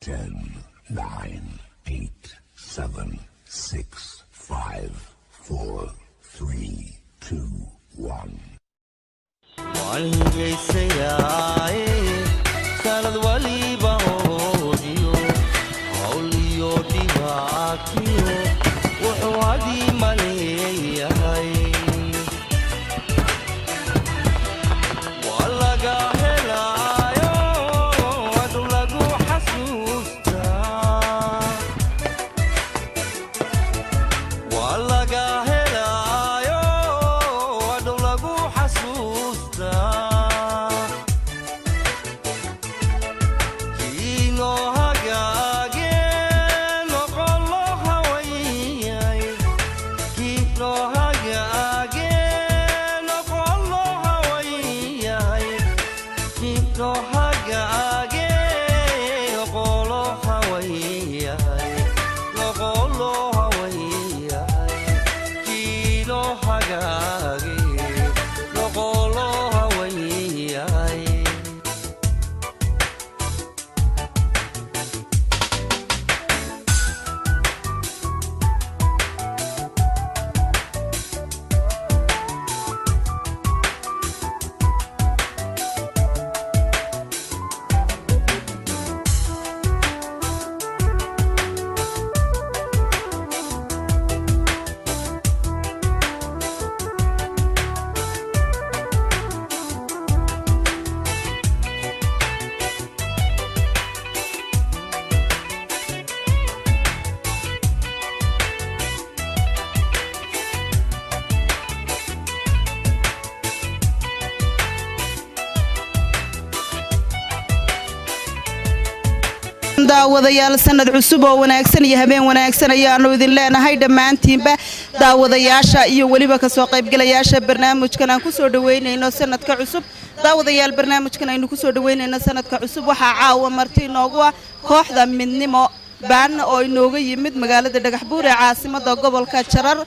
10, 9, 8, 7, 6, 5, 4, 3, 2, 1. Waan higaysayaaye, sanad waliba hoodiyo hawl iyo dhibaatiyo wuxuu hadii maleeyahay waa laga helaayo adu lagu xasuustaa, waa laga helaayo adhow lagu xasuustaa. Kiinoo hagaage noqolo hawayay, kiinoo hagaage noqolo hawayay, kiinoo hagaage noqolo hawayay, noqolo hawayay, kiinoo hagaage noqolo hawayay. Daawadayaal, sanad cusub oo wanaagsan iyo habeen wanaagsan ayaanu idin leenahay dhammaantiinba, daawadayaasha iyo weliba kasoo qaybgalayaasha barnaamijkan aan kusoo dhaweynayno sanadka cusub. Daawadayaal, barnaamijkan aynu kusoo dhaweynayno sanadka cusub waxaa caawa marti inoogu ah kooxda Midnimo Baan oo inooga yimid magaalada Dhagaxbuur ee caasimada gobolka Jarar.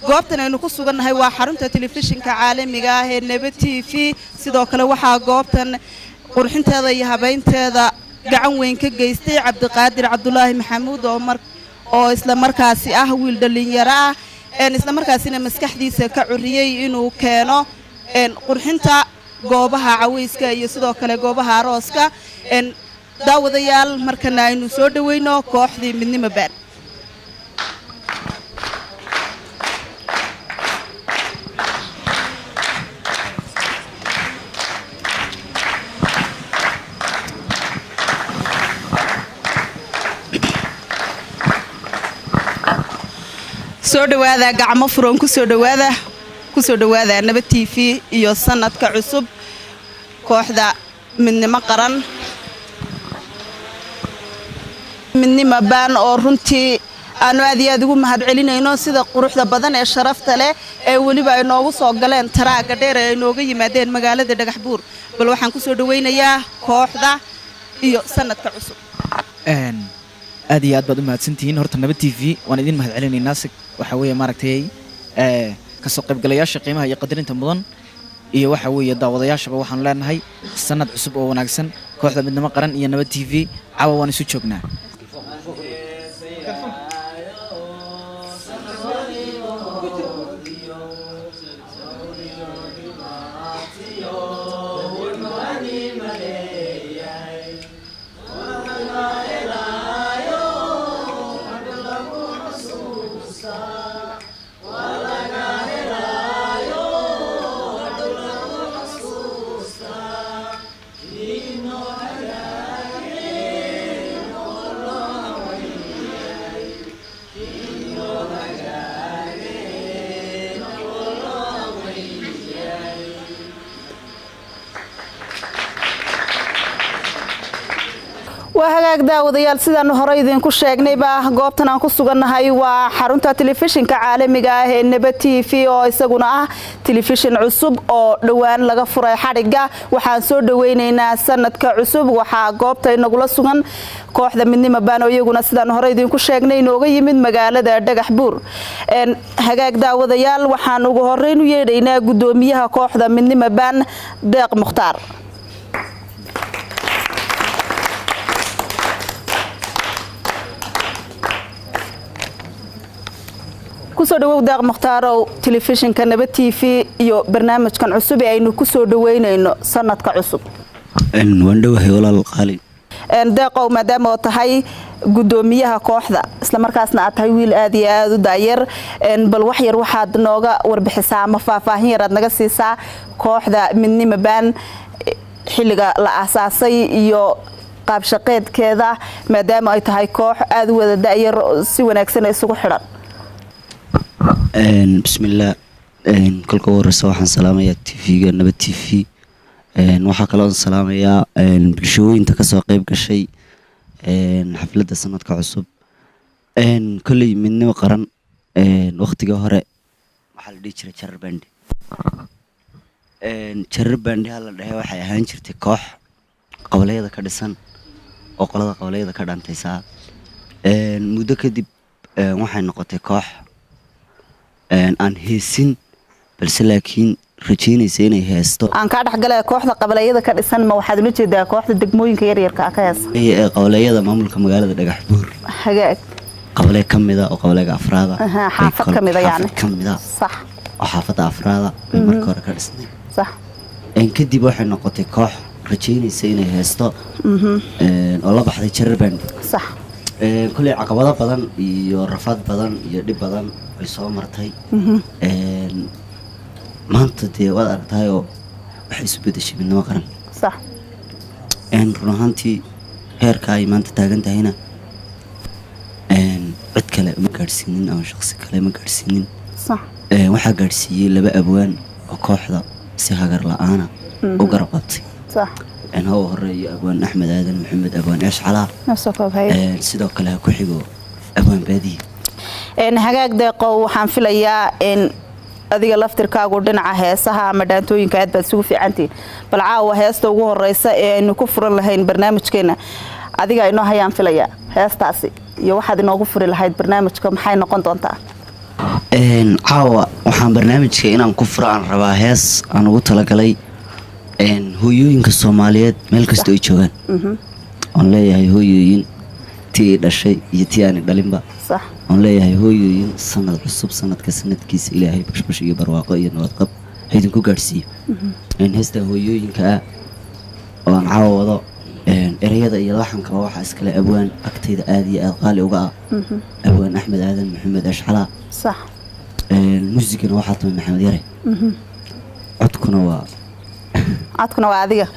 Goobtan aynu ku sugannahay waa xarunta telefishinka caalamiga ah ee Nabad TV. Sidoo kale waxaa goobtan qurxinteeda iyo habeynteeda gacan weyn ka geystay Cabdiqaadir Cabdulaahi Maxamuud oo mar oo isla markaasi ah wiil dhallinyaro ah isla markaasina maskaxdiisa ka curiyey inuu keeno qurxinta goobaha caweyska iyo sidoo kale goobaha arooska. Daawadayaal, markana aynu soo dhaweyno kooxdii Midnimo Baan. Soo dhawaada, gacmo furan kusoo dhawaada, kusoo dhawaada Nabad TV iyo sanadka cusub, kooxda Midnimo Qaran, Midnimo Baan, oo runtii aanu aad iyo aad ugu mahad celinayno sida quruxda badan ee sharafta leh ee weliba ay noogu soo galeen taraaga dheer ee ay nooga yimaadeen magaalada Dhagaxbuur. Bal waxaan kusoo dhawaynayaa kooxda iyo sanadka cusub. Aad iyo aad baad u mahadsantihiin. Horta Nabad TV waan idin mahad celinaynaa. Si waxa weeye maaragtay kasoo qaybgalayaasha qiimaha iyo qadarinta mudan iyo waxa weeye daawadayaashaba waxaanu leenahay sanad cusub oo wanaagsan. Kooxda Midnimo Qaran iyo Nabad TV caawa waan isu joognaa. Waa hagaag daawadayaal, sidaanu hore idinku sheegnayba, goobtan aan ku sugannahay waa xarunta telefishinka caalamiga ah ee Nabad TV oo isaguna ah telefishin cusub oo dhowaan laga furay xadhigga. Waxaan soo dhaweynaynaa sanadka cusub. Waxaa goobta inagula sugan kooxda Midnimo Baan oo iyaguna sidaanu hore idinku sheegnay inooga yimid magaalada Dhagax Buur. Hagaag daawadayaal, waxaan ugu horeyn u yeedhaynaa guddoomiyaha kooxda Midnimo Baan, Deeq Mukhtaar. Kusoo dhawow, Deeq Mukhtaarow, telefishinka Nabad TV iyo barnaamijkan cusub ee aynu kusoo dhaweynayno sanadka cusub. Waan dhowahay, walaal qaali. Deeqow, maadaama oo tahay guddoomiyaha kooxda, islamarkaasna aad tahay wiil aad iyo aada u daayar, bal wax yar waxaad nooga warbixisaa ama faahfaahin yar aad naga siisaa kooxda Midnimo Band, xilliga la aasaasay iyo qaabshaqeedkeeda, maadaama ay tahay koox aada u wada da'yar, si wanaagsan isugu xidhan. Bismillaah. Kolka ugu horeysa waxaan salaamayaa TV-ga Nabad TV. Waxaa kaloo salaamayaa bulshooyinta kasoo qeyb gashay xafladda sanadka cusub. Kolley Midnimo Qaran waqtigii hore waxaa la dhihi jiray Jarar Band. Jarar Band ha la dhehe, waxay ahaan jirtay koox qabaleyada ka dhisan oo qolada qabaleyada ka dhantaysaa. Muddo kadib waxay noqotay koox aan heesin, balse laakiin rajeynaysa inay heesto. Aan kaa dhexgalaya, kooxda qabaleyada ka dhisan ma waxaad ula jeedaa kooxda degmooyinka yaryarka ah ka heesa? Ee qabaleeyada maamulka magaalada Dhagax Buur. Hagaag. Qabalee ka mida oo qabaleega afraada. Xaafad ka mida yacni. Xaafad ka mida oo xaafadda afraada bay marka hore ka dhisnay. Kadib waxay noqotay koox rajeynaysa inay heesto oo la baxday Jarar Band. Kolley caqabado badan iyo rafaad badan iyo dhib badan ay soo martay. Maanta dee waad aragtayoo waxay isu bedeshay Midnimo Qaran. Run ahaantii heerka ay maanta taagan tahayna cid kale ma gaadhsiinin ama shaqsi kale ma gaadhsiinin. Waxaa gaadhsiiyey laba abwaan oo kooxda si hagar la-aana u garab qabtay. Ha u horeeyo abwaan Axmed Aadan Maxamed, abwaan Eesh Calaa. Nafsoo koob haye. Sidoo kale ha ku xigo abwaan Baadiye. Hagaag, Deeqow, waxaan filayaa in adiga laftirkaagu dhinaca heesaha ama dhaantooyinka aad baad isugu fiicantihiin. Bal caawa heesta ugu horeysa ee aynu ku furan lahayn barnaamijkeena adiga inoo hayaan filayaa. Heestaasi iyo waxaad inoogu furi lahayd barnaamijka maxay noqon doontaa? Caawa waxaan barnaamijka inaan ku furo aan rabaa hees aan ugu talagalay hooyooyinka Soomaaliyeed meel kasta ay joogaan, oon leeyahay hooyooyin tii i dhashay iyo tii aan i dhalinba, oon leeyahay hooyooyin, sanad cusub sanadka sanadkiisa Ilaahay bashbash iyo barwaaqo iyo nabadqab ha idinku gaadhsiiyo. Heesta hooyooyinka ah oo aan caawa wado, ereyada iyo laxankaba waxaa iskale abwaan agtayda aad iyo aad qaali uga ah, abwaan Axmed Aadan Maxamed Ashxalaa. Muusigana waxaa tumay Maxamed Yare, codkuna waa Codkuna waa adiga.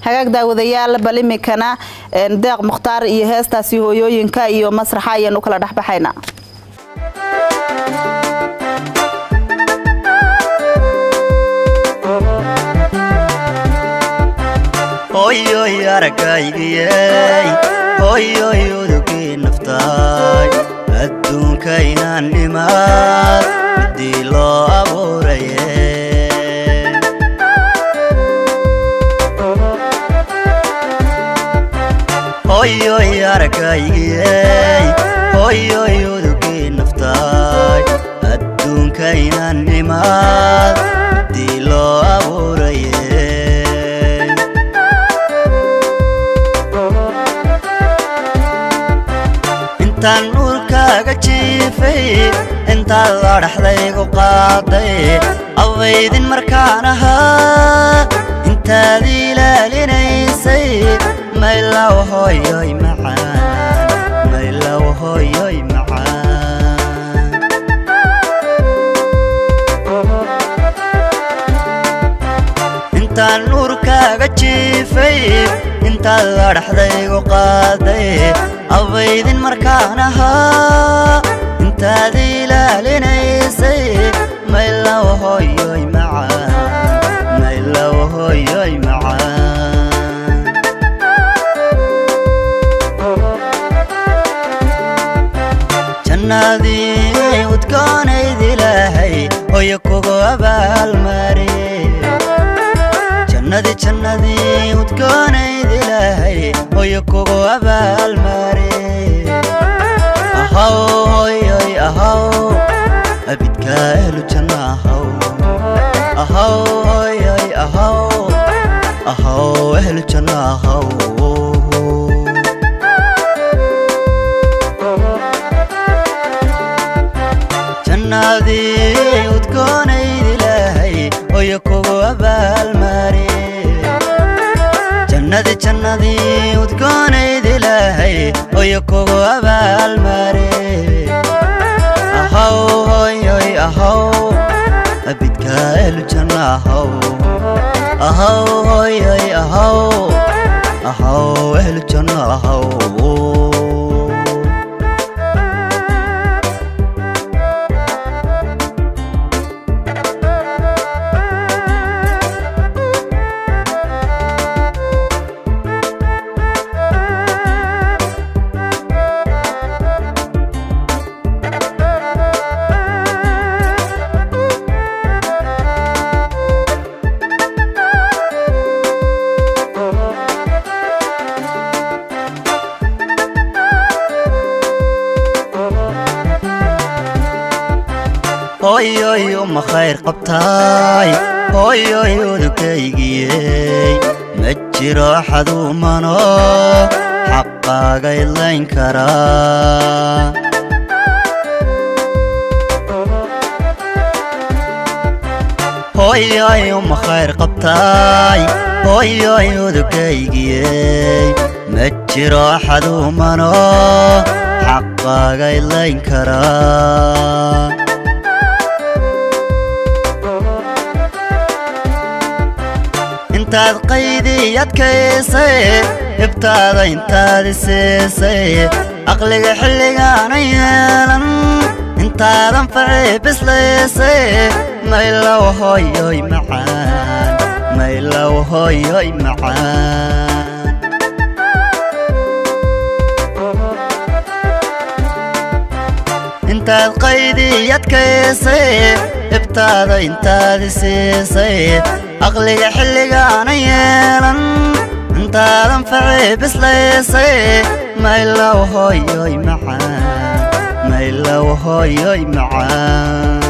Hagaag, daawadayaal, bal iminkana Deeq Mukhtaar iyo heestaasi hooyooyinka iyo masraxa ayaan u kala dhexbaxaynaa. Hooyoy aragaygiyey, hooyoy udugii naftaay, adduunka inaan imaad midii loo abuuraye. Hooyoy aragaygiyey, hooyoy udugii naftaay, adduunka inaan imaad midii loo abuuraye. Intaan nuurkaaga jiifay, intaad ladhaxdaygu qaaday, abaydin markaan ahaa, intaad ilaalinaysay, maylaw hooyoy macaan, maylaw hooyoy macaan. Intaan nuurkaaga jiifay, intaad ladhaxdaygu qaaday, abaydin markaan ahaa, intaad ilaalinaysay, maylaw hooyoy macaan, maylaw hooyoy macaan. Jannadii udgoonayd Ilaahay hooyo kugu abaalmari. Jannadii, jannadii udgoonayd Ilaahay hooyo kugu abaalmari. Ahaw hooyoy, ahaw abidka ehlu janna, ahaw, ahaw hooyoy, ahaw, ahaw ehlu janna, ahaw. Jannadii udgoonayd Ilaahay hooyo kugu abaalmari. Jannadii, jannadii udgoonayd Ilaahay hooyo kugu abaalmari. Ahaw hooyoy ahaw, abidka ehlu janna ahaw. Ahaw hooyoy ahaw, ahaw ehlu janna ahaw. Hooyoy uma khayr qabtaay, hooyoy udukaygiyey, ma jiro xadumano xaqaaga idlayn karaa. Hooyoy uma khayr qabtaay, hooyoy udukaygiyey, ma jiro xadumano xaqaaga idlayn karaa. Intaad qaydii adkaysay, ibtaada intaad isiisay, aqliga xilligaana yeelan, intaadan facii bislaysay, maylow hooyoy macaan, maylow hooyoy macaan. Intaad qaydii adkaysay, ibtaada intaad isiisay, aqliga xilligaana yeelan, intaadan facii bislaysay, maylow hooyoy macaan, maylow hooyoy macaan.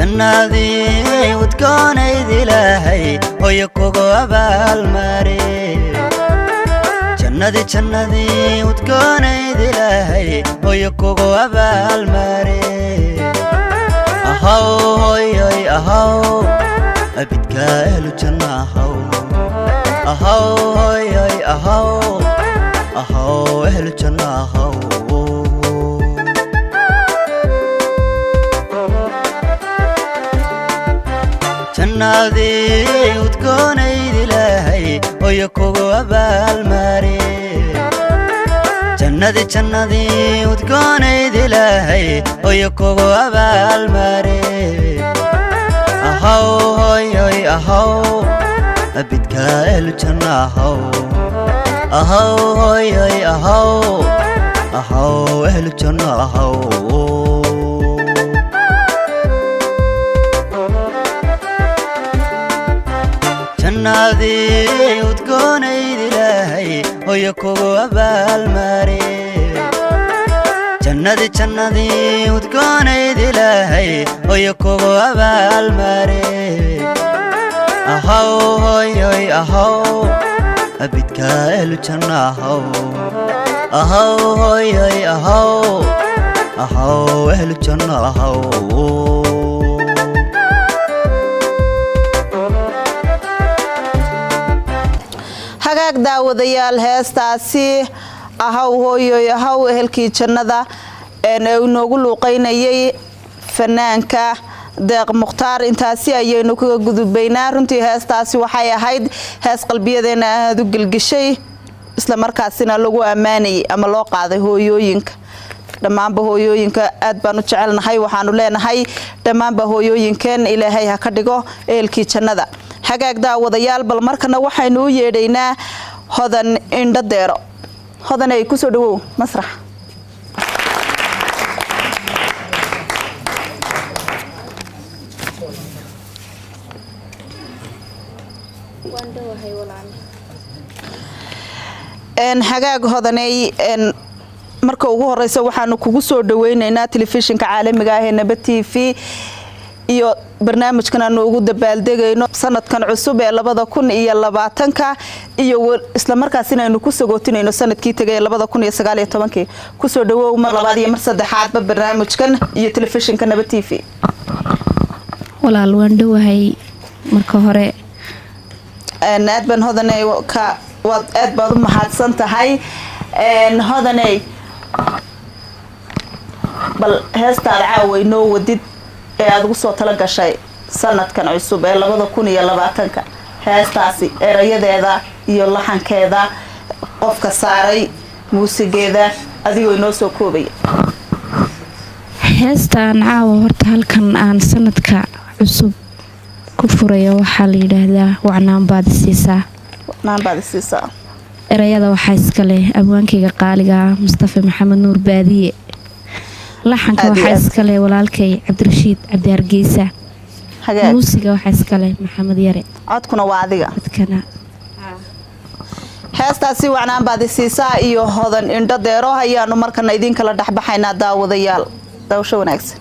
Jannadii udgoonayd Ilaahay hooyo kugu abaalmari. Jannadii, jannadii udgoonayd Ilaahay hooyo kugu abaalmari. Ahaw hooyoy ahaw, abidka ehlu janna ahaw. Ahaw hooyoy ahaw, ahaw ehlu janna ahaw. Jannadii udgoonayd Ilaahay hooyo kugu abaalmari. Jannadii, jannadii udgoonayd Ilaahay hooyo kugu abaalmari. Ahaw hooyoy ahaw, abidka ehlu janna ahaw. Ahaw hooyoy ahaw, ahaw ehlu janna ahaw. Jannadii udgoonayd Ilaahay hooyo kugu abaalmari. Jannadii, jannadii udgoonayd Ilaahay hooyo kugu abaalmari. Ahaw hooyoy ahaw, abidka ehlu janna ahaw. Ahaw hooyoy ahaw, ahaw ehlu janna ahaw. Hagaag daawadayaal, heestaasi ahaw hooyoy ahaw ehelkii jannada ee inoogu luuqeynayay fanaanka Deeq Mukhtaar, intaasi ayaynu kaga gudubaynaa. Runtii heestaasi waxay ahayd hees qalbiyadeena aada u gelgeshay, isla markaasina lagu ammaanayay ama loo qaaday hooyooyinka. Dhammaanba hooyooyinka aad baan u jecelnahay, waxaanu leenahay dhammaanba hooyooyinkeen Ilaahay ha ka dhigo ehelkii jannada. Hagaag daawadayaal, bal markana waxaynu u yeedhaynaa Hodan Indho Deero. Hodan ay kusoo dhawow masrax. Waan dhowahay walaal. Hagaag Hodaney, marka ugu horeysa waxaanu kugu soo dhaweyneynaa telefishinka caalamiga ah ee Nabad TV. Iyo barnaamijkan aanu ugu dabaaldegayno sanadkan cusub ee 2020-ka iyo islamarkaasina aynu ku sagootinayno sanadkii tegay ee 2019-kii. Kusoo dhawow mar labaad iyo mar saddexaadba barnaamijkan iyo telefishinka Nabad TV. Walaal, waan dhowahay marka hore. Aad baan, Hodaney, ka waad aad baad u mahadsan tahay. Hodaney, bal heestaada caawa inoo wadid ee aada ugu soo tala gashay sanadkan cusub ee 2020-ka, heestaasi erayadeeda iyo laxankeeda, qofka saaray muusigeeda, adigoo inoo soo koobaya. Heestaan caawa horta halkan aan sanadka cusub ku furayo waxaa la yidhaahdaa "Wacnaan baad isiisaa". Naan baad isiisaa. Erayada waxaa iska leh abwaankayga qaaliga ah, Mustafa Maxamed Nuur Baadiye. Laxanka Aad iyo waxaa aad. iska leh walaalkay Cabdirashiid Cabdi Hargeysa. Hagaag. Muusiga waxaa iska leh Maxamed Yare. Codkuna waa adiga. Codkana. Heestaasi "Wacnaan baad isiisaa" iyo Hodan Indho Deero ayaanu markana idinkala dhexbaxaynaa, daawadayaal. Daawasho wanaagsan.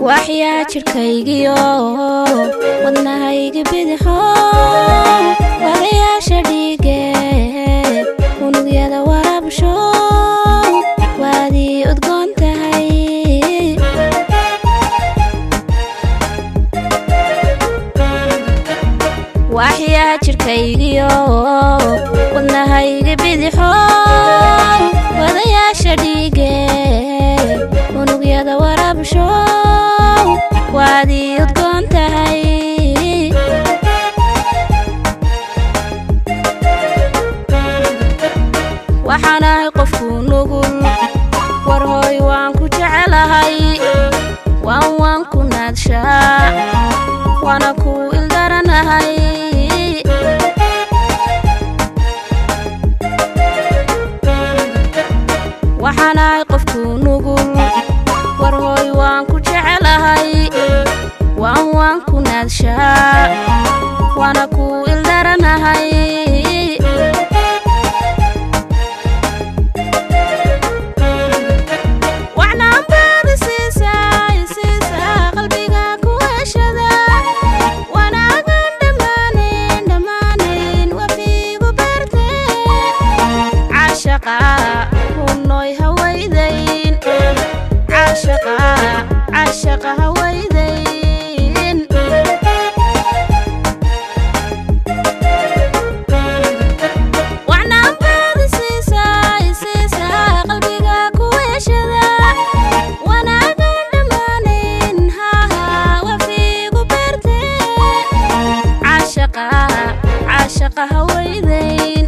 Waxyaa jirkaygiyo wadnahayga bidixo, wadayaasha dhiige, unugyada waraabsho, waadii udgoon tahay. Waxyaa jirkaygiyo wadnahayga bidixo, wadayaasha dhiige, unugyada waraabsho, waadii udgoon tahay. Waxaan ahay qofku nugul, war hooy, waan ku jecelahay, waan ku naadshaa, waana ku ildaranahay. Waxaan ahay qofku nugul, war hooy, waan ku jecelahay, waan ku naadshaa, waana ku ildaranahay. Wacnaan baad isiisaa, isiisaa, qalbiga ku heshada, wanaagan dhammaanayn, dhammaanayn, wafiigu beertee, caashaqa kunoy hawaydayn, caashaqa, caashaqa hawaydayn. Wacnaan baad isiisaa, isiisaa, qalbiga ku heshada, wanaagan dhammaanayn, haha, wafiigu beertee, caashaqa, caashaqa hawaydayn,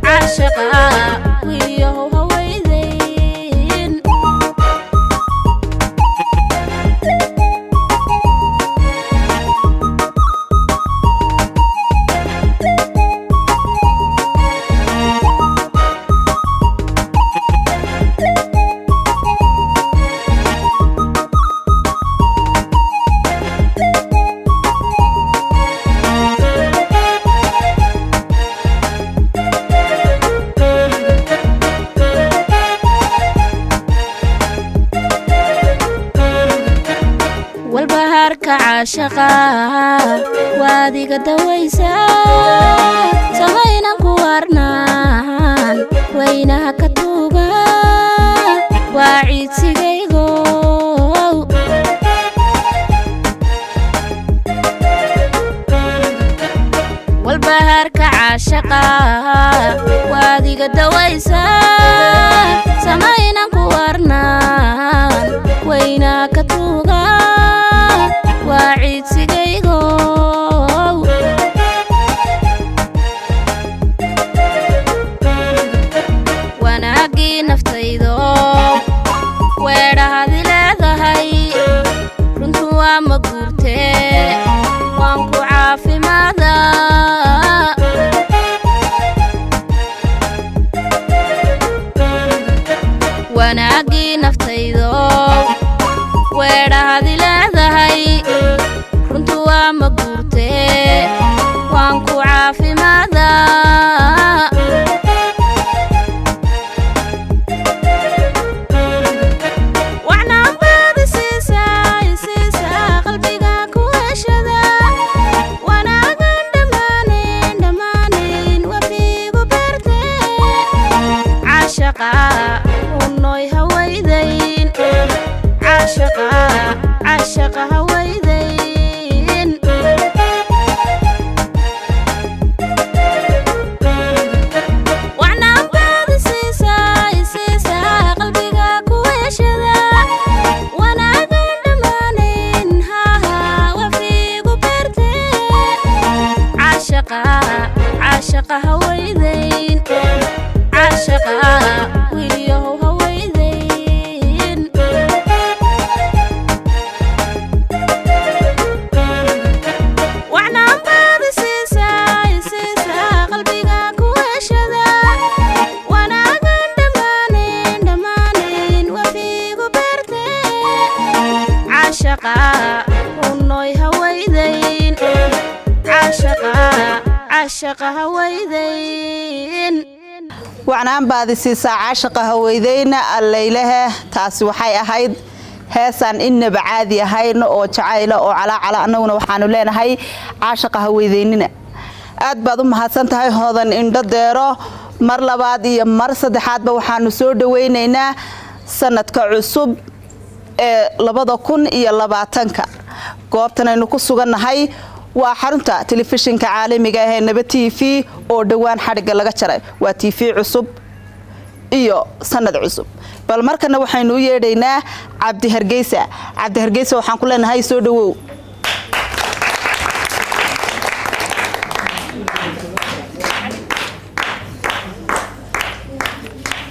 caashaqa wiilyahow hawaydayn. Walbahaarka caashaqa waadiga dawaysaa, samaynan ku warnaan weynaha ka tuuga, waa ciidsigaygow. Walbahaarka caashaqa waadiga dawaysaa, samaynan ku warnaan weynaha ka tuuga, waa ciidsigaygow. Wanaaggii naftaydo weedhaadi leedahay, runtu waa ma guurtee, waan ku caafimaadaa. Wacnaanbaadi siisaa, isiisaa qalbiga ku heshada, wanaagan dhammaanayn dhammaanayn wafiigu beertee. Caashaqa unoy hawaydayn, caashaqa, caashaqa hawaydayn. Wacnaanbaadi siisaa, isiisaa qalbiga ku heshada, wanaagan dhammaanayn haha wafiigu beertee. Caashaqa, caashaqa hawaydayn, caashaqa wiilyahow hawaydayn. Wacnaanbaadi siisaa, isiisaa qalbiga ku heshada, wanaagan dhammaanayn dhammaanayn wafiigu beertee. Caashaqa unoy hawaydayn, caashaqa, caashaqa hawaydayn. Wacnaan baadi siisaa, caashaqa haweydeyna. Allaylehe, taasi waxay ahayd heesaan innaba caadi ahayn oo jacayla oo calaacala. Annaguna waxaanu leenahay caashaqa haweydeynina. Aad baad u mahadsan tahay, Hodan Indho Deero. Mar labaad iyo mar saddexaadba waxaanu soo dhawaynaynaa sanadka cusub ee 2020-ka. Goobtan aynu ku sugannahay waa xarunta telefishinka caalamiga ah ee Naba TV oo dhowaan xadhigga laga jaray. Waa TV cusub iyo sanad cusub. Bal markana waxaynu u yeedhaynaa Cabdi Hargeysa. Cabdi Hargeysa, waxaan ku leenahay soo dhawow.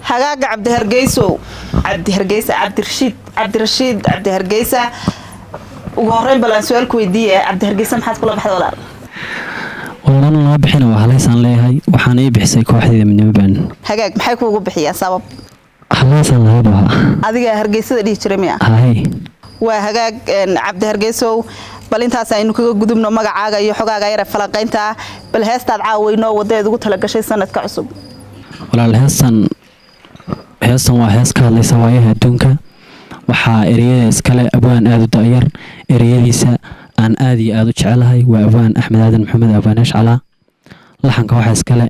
Hagaaga Cabdi Hargeysow, Cabdi Hargeysa, Cabdirashiid, Cabdirashiid Cabdi Hargeysa, ugu horreyn bal aan su-aal ku weydiiye: Cabdi Hargeysa maxaad kula baxda, walaal? Walaalana lama bixina, waa haleysaan leeyahay. Waxaana ii bixisay kooxdeeda Midnimo Baan. Hagaag, maxay kuugu bixiyaan? Sabab? Haleysaan lahayd waa. Adiga Hargeysada dhihi jiray miya? Hay. Waa hagaag. Cabdi Hargeysow, bal intaas aynu kaga gudubno magacaaga iyo xogaaga yare falanqaynta. Bal heestaad caawa inoo wadaeed ugu talagashay sanadka cusub. Walaal, heestan waa hees ka hadlaysa waayaha adduunka. Waxaa ereyada iskale abwaan aada u da'yar, ereyadiisa aan aada iyo aada u jecelahay, waa abwaan Axmed Aadan Maxamed, abwaan Eshcalaa. Laxanka waxaa iskale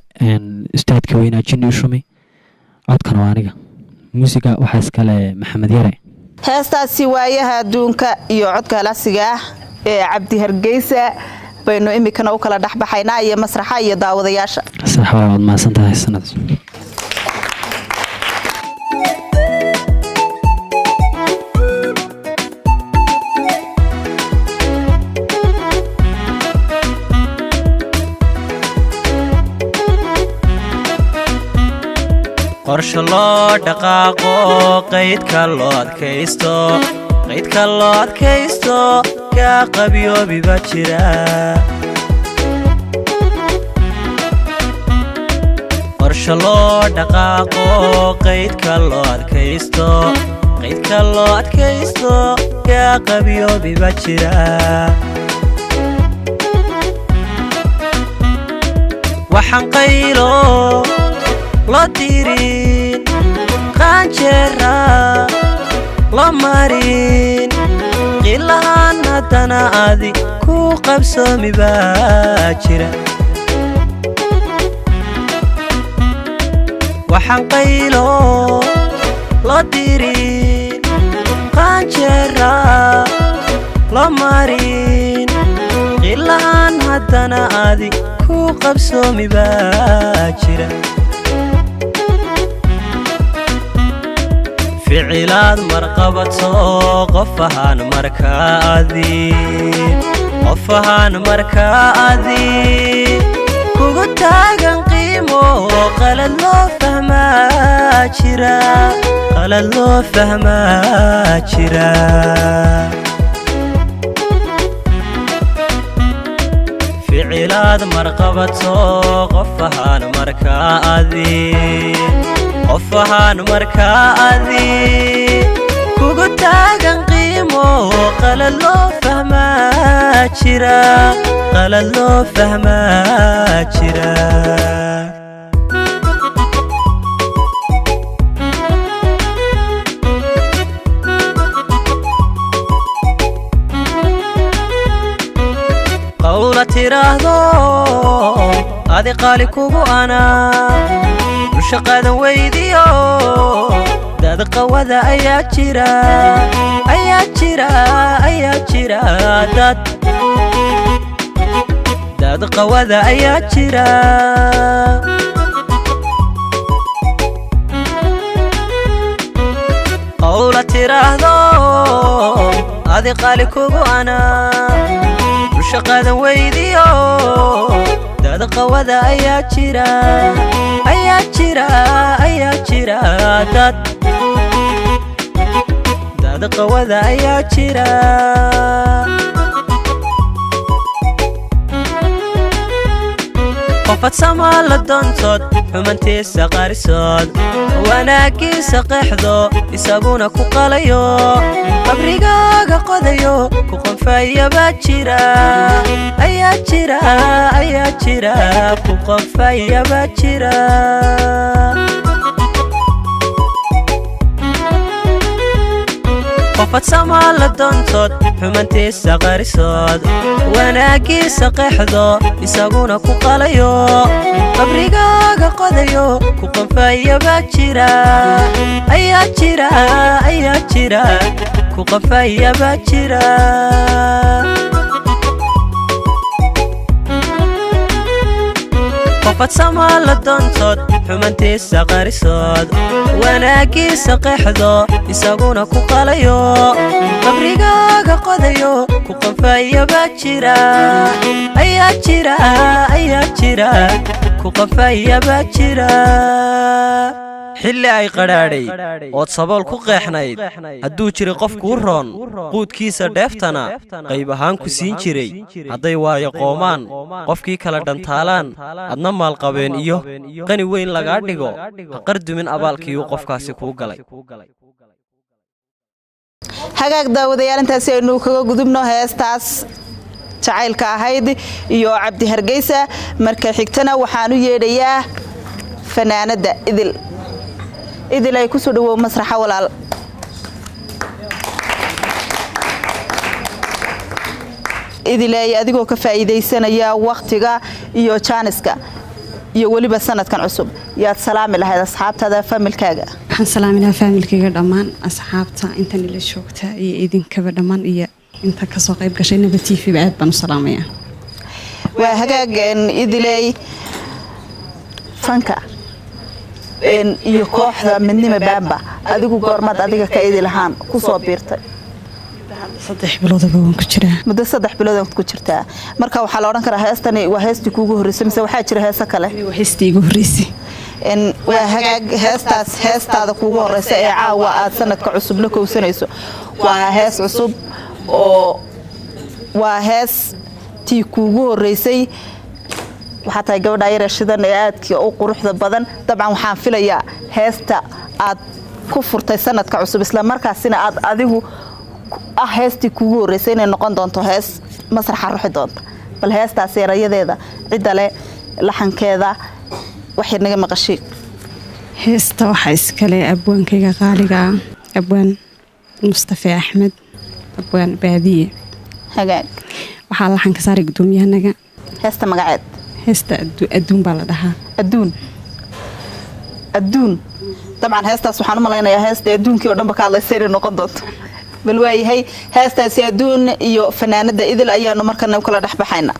ustaadka weynaa Jinni Ushumi. Codkana waa aniga. Muusiga waxaa iskale Maxamed Yare. Heestaasi waayaha adduunka iyo codka halacsiga ah ee Cabdi Hargeysa baynu imikana u kala dhexbaxaynaa iyo masraxa iyo daawadayaasha. Sax, waa waad mahadsan tahay sanad. Qorshe loo dhaqaaqo, qaydka loo adkaysto, qaydka loo adkaysto, kaa qabyoobiba jira. Qorshe loo dhaqaaqo, qaydka loo adkaysto, qaydka loo adkaysto, kaa qabyoobiba jira. Waxaan qaylo loo dirin, qaanjeera loo marin, qilahaan haddana adi ku qabsoomi baa jira. Waxaan qaylo loo dirin, qaanjeera loo marin, qilahaan haddana adi ku qabsoomi baa jira. Ficilaad marqabato, qof ahaan markaa adi, qof ahaan markaa adi kugu taagan qiimo, qalad loo fahmaa jira, qalad loo fahmaa jira. Ficilaad Jacaylaad marqabato, qof ahaan markaa adi, qof ahaan markaa adi kugu taagan qiimo, qalad loo fahmaa jira, qalad loo fahmaa jira. Qawla tiraahdo adi qaali kugu ana, dusha qadan weydiyo dad qawada ayaa jira, ayaa jira, ayaa jira, dad qawada ayaa jira. Qawla tiraahdo adi qaali kugu ana, dusha qadan weydiyo dad qawada ayaa jira, ayaa jira, ayaa jira, dad qawada ayaa jira. Qofad samaa la doontood, xumantiisa qarisood, wanaaggiisa qeexdo, isaguna ku qalayo, qabrigaaga qodayo, ku qonfayabaa jira, ayaa jira, ayaa jira, ku qonfayabaa jira. Qofad samaa la doontood, xumantiisa qarisood, wanaaggiisa qeexdo, isaguna ku qalayo, qabrigaaga qodayo, ku qonfayabaa jira, ayaa jira, ayaa jira, ku qonfayabaa jira. Qofad samaa la doontood, xumantiisa qarisood, wanaaggiisa qeexdo, isaguna ku qalayo, qabrigaaga qodayo, ku qonfayabaa jira, ayaa jira, ayaa jira, ku qonfayabaa jira. Xilli ay qadhaadhay ood sabool ku qeexnayd, hadduu jiray qof kuu roon, quudkiisa dheeftana qayb ahaan ku siin jiray, hadday waayo qoomaan, qofkii kala dhantaalaan, adna maalqabeen iyo qani weyn lagaa dhigo, ha qardumin abaalkiiyuu qofkaasi kuu galay. Hagaag daawadayaal, intaasi aynu kaga gudubno heestaas jacaylka ahayd iyo Cabdi Hargeysa. Marka xigtana waxaan u yeedhayaa fanaanadda Idil. Idil, ay kusoo dhawow masraxa walaal. Idiley, adigoo ka faa'iidaysanaya wakhtiga iyo jaaniska iyo weliba sanadkan cusub, yaad salaami lahayd asxaabtaada, familkaaga? Waxaan salaami lahaa faamilkayga dhammaan, asxaabta intan ila joogta iyo idinkaba dhammaan, iyo inta kasoo qayb gashay Naba TV ba aad baan u salaamayaa. Waa hagaag. Idiley, fanka iyo kooxda Midnimo Baamba adigu goormaad adiga ka idi lahaan kusoo biirtay? 3 biloodaba waan ku jiraa. Muddo 3 bilood ku jirtaa. Marka waxaa la odhan karaa heestani waa heestii kuugu horreysay, mise waxaa jira heese kale? Waa heestii igu horreysay. Waa hagaag. Heestaas, heestaada kuugu horeysa ee caawa aad sanadka cusub la kowsanayso, waa hees cusub oo waa hees tii kuugu horreysay. Waxaa tahay gabadha yare shidan ee aadka u quruxda badan. Dabcan waxaan filayaa heesta aad ku furtay sanadka cusub, isla markaasina aad adigu ah heestii kuugu horreysay, inay noqon doonto hees masraxa ruxi doonta. Bal heestaas erayadeeda, cidda le, laxankeeda waxyar naga maqashay. Heesta waxaa iskale abwaankayga qaaliga ah, abwaan Mustafe Axmed, abwaan Baadiye. Hagaag. Waxaa laxanka saaray gudoomiyahanaga. Heesta magaceed? Heesta Adduun baa la dhahaa. Adduun, Adduun. Dabcan heestaas waxaan u malaynayaa heesta adduunkii oo dhanba ka hadlaysa inay noqon doonto. Bal waayahay, heestaasi Adduun iyo fanaanada Idil ayaanu markana u kala dhex baxaynaa.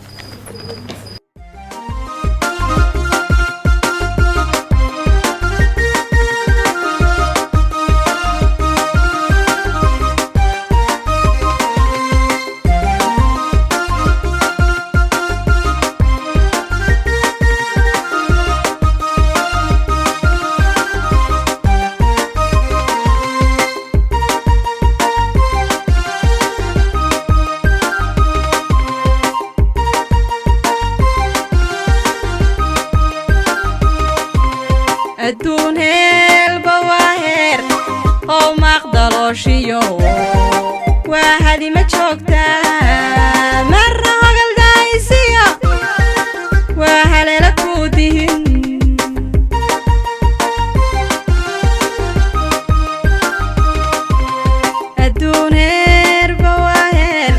Maqdalooshiyo waa hadima joogtaa, marna hogaldaaysiyo waa haleela kuudihin. Adduun heerba waa heer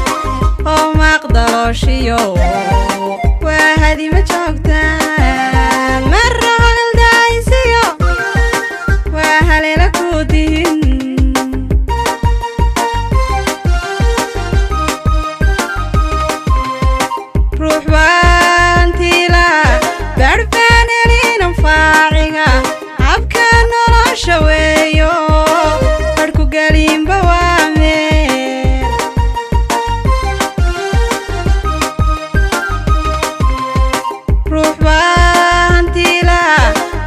oo maqdalooshiyo waa hadima joogtaa, marna hogaldaaysiyo waa haleela kuudihin. Ruux baantila badhbaan helinan faaciga habka nolosha weeyo, badhku gelinba waa meel. Ruux baantila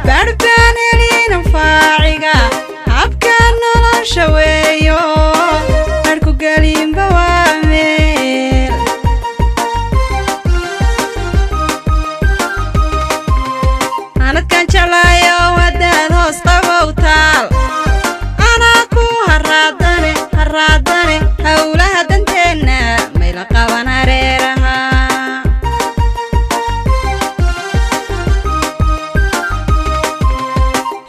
badhbaan helinan faaciga habka nolosha weeyo, badhku gelinba waa meel. Anadkan jeclaayo wadaad hoos qabow taal, anaa ku haraadane haraadane, howlaha danteenna mayla qaban hareeraha.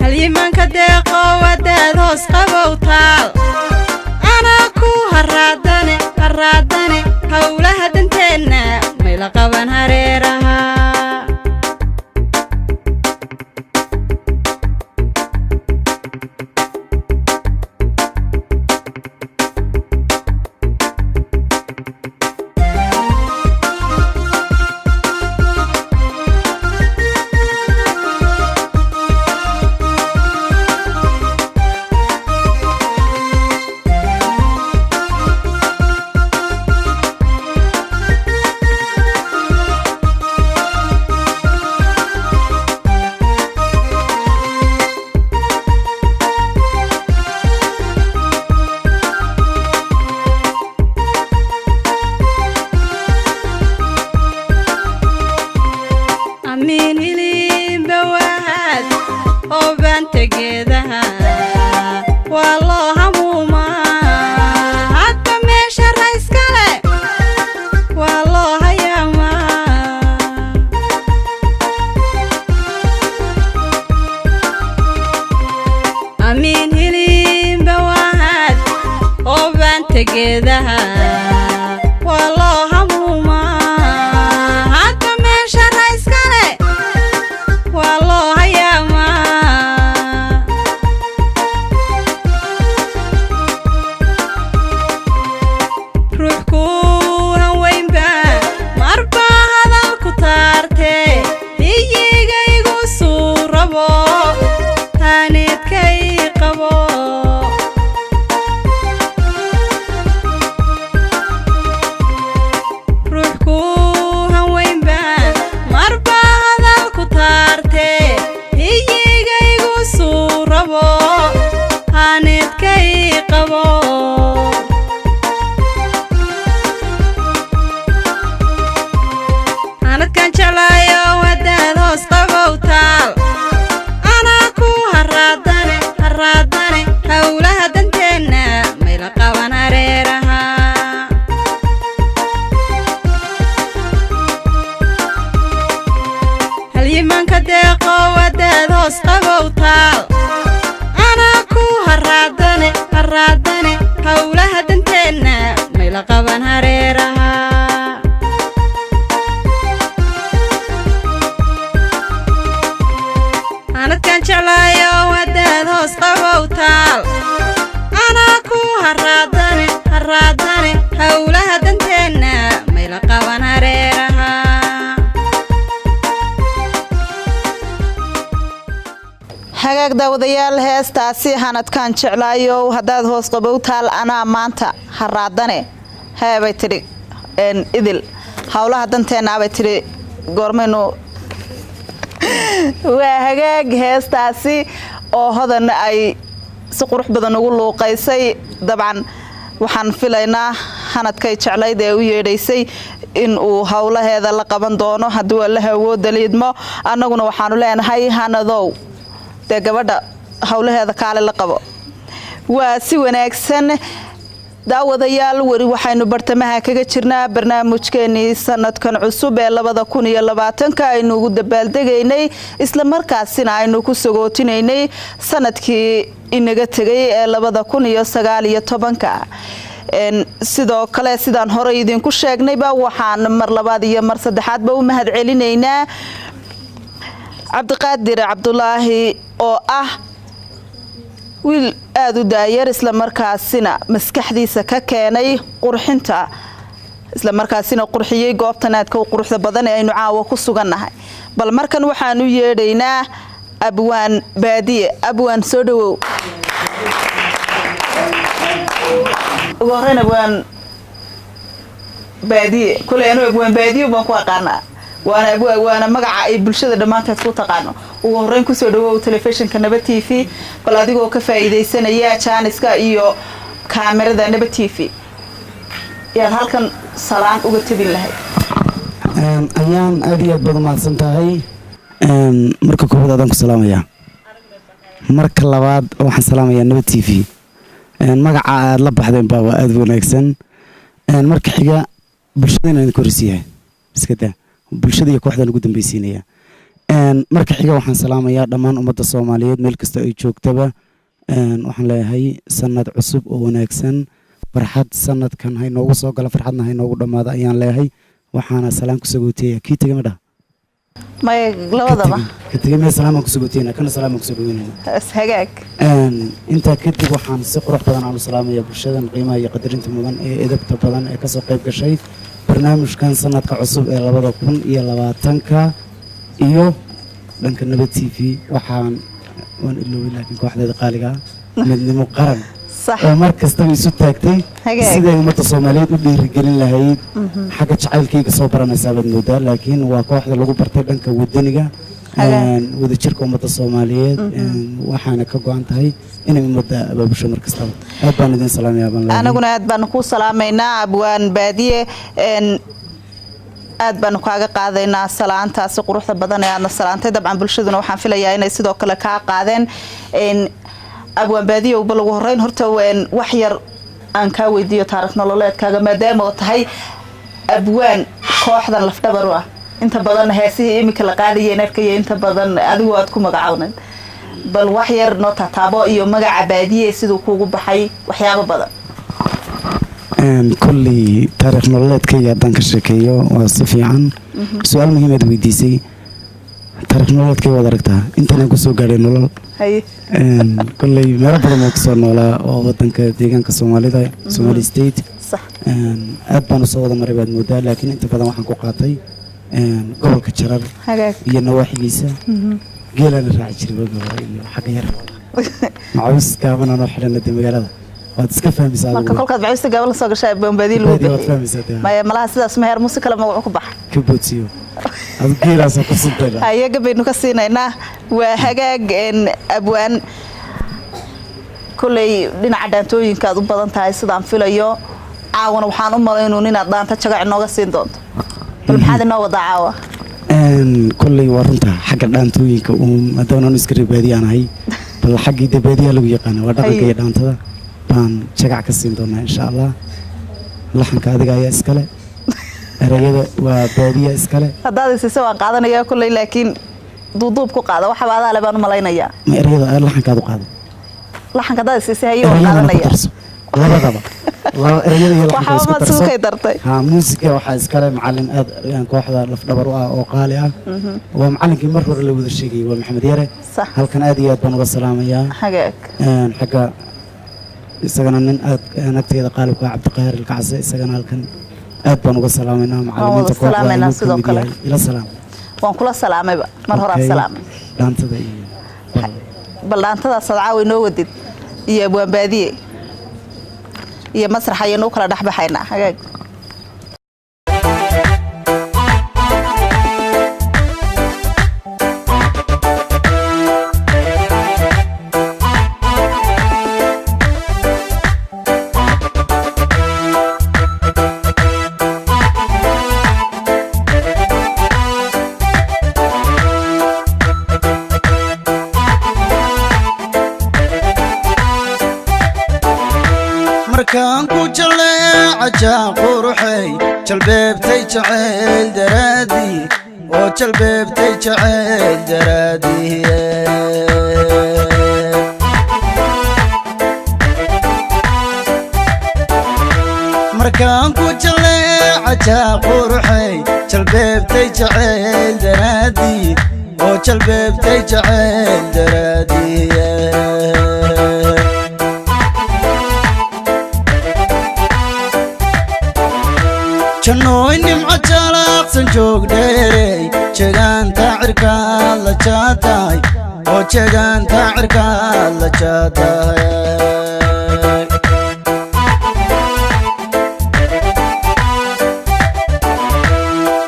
Halyimanka deeqo wadaad hoos qabow taal, anaa ku haraadane haraadane, howlaha danteenna mayla qaban hareeraha. Amiin hilinba waad oo baanta geedaha waa loo hamuumaa, hadba meesha rayskale waa loo hayaamaa. Amiin hilinba waad oo baanta geedaha waa loo hamuumaa, hadba meesha rayskale waa loo hayaamaa. Ruux ku hanweynba marba hadal ku taartee, hiyigaygu suu rabo taaneedkay qabo. Ruux ku hanweynba marba hadal ku taartee, hiyigaygu suu rabo taaneedkay qabo. Anadkan jeclaayo wadaad hoos qabow taal, anaa ku haraadane haraadane, howlaha danteenna mayla qaban hareeraha. Halyimanka deeqo wadaad hoos qabow taal, anaa ku haraadane haraadane, howlaha danteenna mayla qaban hareeraha. Anadkan jeclaayo wadaad hoos qabow taal, anaa ku haraadane haraadane, howlaha danteenna mayla qaban hareeraha. Hagaag daawadayaal, heestaasi hanadkaan jeclaayow haddaad hoos qabow taal anaa maanta haraadane heebay tidhi Idil, howlaha danteennaabay tidhi goormaynu. Waa hagaag, heestaasi oo Hodan ay si qurux badan ugu luuqaysay, dabcan waxaan filaynaa hanadkay jeclayd ee u yeedhaysay in uu howlaheeda la qaban doono haddii Allaha awooda liidmo. Annaguna waxaanu leenahay, hanadow dee gabadha howlaheeda kaale la qabo. Waa si wanaagsan, daawadayaal. Weli waxaynu bartamaha kaga jirnaa barnaamijkeenii sanadkan cusub ee 2020-ka aynu ugu dabaaldegaynay, islamarkaasina aynu ku sagootinaynay sanadkii inaga tegay ee 2019-ka. Sidoo kale, sidaan horey idinku sheegnayba, waxaan mar labaad iyo mar saddexaadba u mahad celinaynaa Cabdiqaadir Cabdulaahi oo ah wiil aada u daayar, islamarkaasina maskaxdiisa ka keenay qurxinta, islamarkaasina qurxiyey goobtan aadka u quruxda badan ee aynu caawa ku sugannahay. Bal markan waxaan u yeedhaynaa Abwaan Baadiye. Abwaan, soo dhawow. Ugu horreyn, Abwaan Baadiye, kuley anu Abwaan Baadiye baan ku aqaanaa, waana waana magaca ay bulshada dhammaanteed ku taqaano. Ugu horreyn, kusoo dhawow telefishinka Nabad TV. Bal adigoo ka faa'iidaysanaya jaaniska iyo kaamirada Nabad TV, yaad halkan salaan uga tabin lahayd? Ayaan, aad iyo aad baad umahadsan tahay. Marka koowaad adaan ku salaamayaa, marka labaad waxaan salaamayaa Nabad TV. Magaca aad la baxdeen baa waa aada u wanaagsan. Marka xiga, bulshada inaan idinku horreysiiyahay iska daa, bulshada iyo kooxdaan ugu dambeysiinaya. Marka xiga, waxaan salaamayaa dhammaan ummadda Soomaaliyeed meel kasta ay joogtaba. Waxaan leeyahay sanad cusub oo wanaagsan, farxad sanadkan ha inoogu soo gala, farxadna ha inoogu dhammaado ayaan leeyahay. Waxaana salaan ku sagootiyaya kii tegay ma dhaha? Maya, labadaba. Ka tegay maya, salaamaan ku sagootiyayna, kana salaamaan ku sagoynayna. Hagaag. Intaa kadib, waxaan si qurux badan aan u salaamaya bulshadan qiimaha iyo qadarinta mudan ee edebta badan ee kasoo qayb gashay barnaamijkan sanadka cusub ee 2020-ka iyo dhanka Nabad TV. Waxaan waan iloobay, laakiin kooxdeeda qaaliga ah, Midnimo Qaran, oo mar kastaba isu taagtay siday ummadda Soomaaliyeed u dhiirigelin lahayd. Xagga jacaylkayga soo baranaysaa baad moodaa, laakiin waa kooxda lagu bartay dhanka wadaniga, wadajirka ummadda Soomaaliyeed, waxaana ka go-an tahay inay ummadda abaabusho mar kastaba. Aad baan idin salaamayaa baan leeyahay. Anaguna aad baanu kuu salaamaynaa, Abwaan Baadiye. Aad baanu kaaga qaadaynaa salaantaasi quruxda badan ee aadna salaantay. Dabcan bulshaduna waxaan filayaa inay sidoo kale kaa qaadeen. Abwaan Baadiye, bal ugu horeyn horta wax yar aan kaa weydiiyo taarikh nololeedkaaga, maadaama oo tahay abwaan kooxdan lafdhabar u ah. Inta badan heesihii iminka la qaadayeen arkaya, inta badan adigu aad ku magacawnayd. Bal wax yar noo taataabo iyo magaca Baadiye siduu kuugu baxay, waxyaabo badan. Kolley taariikh nololeedkayga haddaan ka sheekeeyo, waa si fiican. Su-aal muhiimaad weydiisay. Taariikh nololeedkayga waad aragtaa intaanaan kusoo gaadhay nolol. Kolley meelo badan baan kusoo noolaa oo wadanka deegaanka Soomaalida, Somali State, aad baan usoo wada maray baad moodaa, laakiin inta badan waxaan ku qaatay gobolka Jarar iyo nawaaxigiisa. Geelaana raaci jiray waagi hore iyo xagga yar macawiis gaaban anoo xidhana dee magaalada waad iska fahmaysaa. Marka kolkaad macawiista gaaban la soo gashaa Abwaan Baadiye lagu Baadiye waad bixiyey. fahmaysaa dee. Maya, malaha sidaas meher muuse kale magacu ku baxa. Ka boodsiyo adu geelaasoo ku suntayba. Hayaga baynu ka siinaynaa. Waa hagaag. Abwaan, kolley dhinaca dhaantooyinka aad u badan tahay sidaan filayo. Caawana waxaan u malaynuun inaad dhaanta jagac inooga siin doonto. Bal maxaad inoo wadaa caawa? Kolley waa runta, xagga dhaantooyinka uun maadaama aanu iska reer baadiye aan ahay, bal xaggii dee baadiyaha lagu yaqaana waa dhaqanka iyo dhaantada baan jagac ka siin doonaa insha Allah. Laxanka adiga ayaa iskale, erayada waa baadiya iskale. Haddaad isiise waan qaadanayaa kolley, laakiin duuduub ku qaada, waxaba adaa le baan u malaynayaa. Ma erayada, laxankaad u qaada. Laxanka haddaad isiise, haye, waan Erayadana ku qaadanaya. darso, labadaba erayada iyo laxanka Waxba isku maad darso. suukay dartay. Ha, muusiga waxaa iskale macalin aad kooxda lafdhabar u ah oo qaali ah. Waa macalinkii mar hore la wada sheegayay, waa Maxamed Yare. Halkan aad iyo aad baan uga salaamayaa. Hagaag. Xagga isagana nin aad agteeda qaalibka ah, Cabdiqaahir Ilkacse, isagana halkan aad baan uga salaamaynaa. Macalimiinta kooxda Salaamaynaa ayuu ka sidoo mid kale. yahay. Ila salaam. Waan kula salaamayba, mar horaan Okay. salaamay. Dhaantada iyo Bal dhaantadaas aad caawa inoo wadid iyo Abwaan Baadiye iyo masrax ayaynu u kala dhex baxaynaa. Hagaag. Markaan ku jaleeca quruxay, jalbeebtay jacayl daraadii, oo jalbeebtay jacayl daraadii. Markaan ku jaleeca quruxay, jalbeebtay jacayl daraadii, oo jalbeebtay jacayl daraadii. Jannooy nimco jalaaqsan joog dheerey, jegaanta cirkaad la jaatahay, oo jegaanta cirkaad la jaatahay.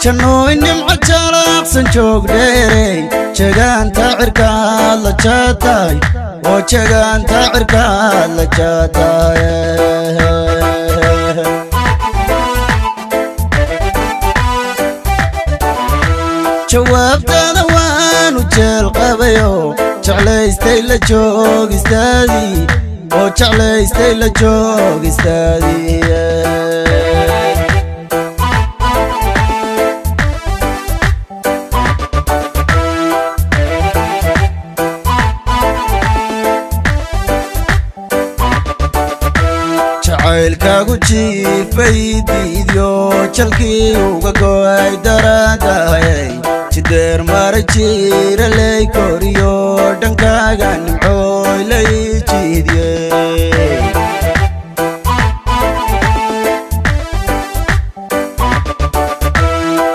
Jannooy nimco jalaaqsan joog dheerey, jegaanta cirkaad la jaatahay, oo jegaanta cirkaad la jaatahay. Jawaabtaada waanu jeel qabayo, jeclaystay la joogistaadii, oo jeclaystay la joogistaadii. Jacaylkaagu jiifay diidyo, jalkii uga go'ay daraadayay, jideer maray jiira ley koriyo, dhankaaga nimcooy lay jiidiyey.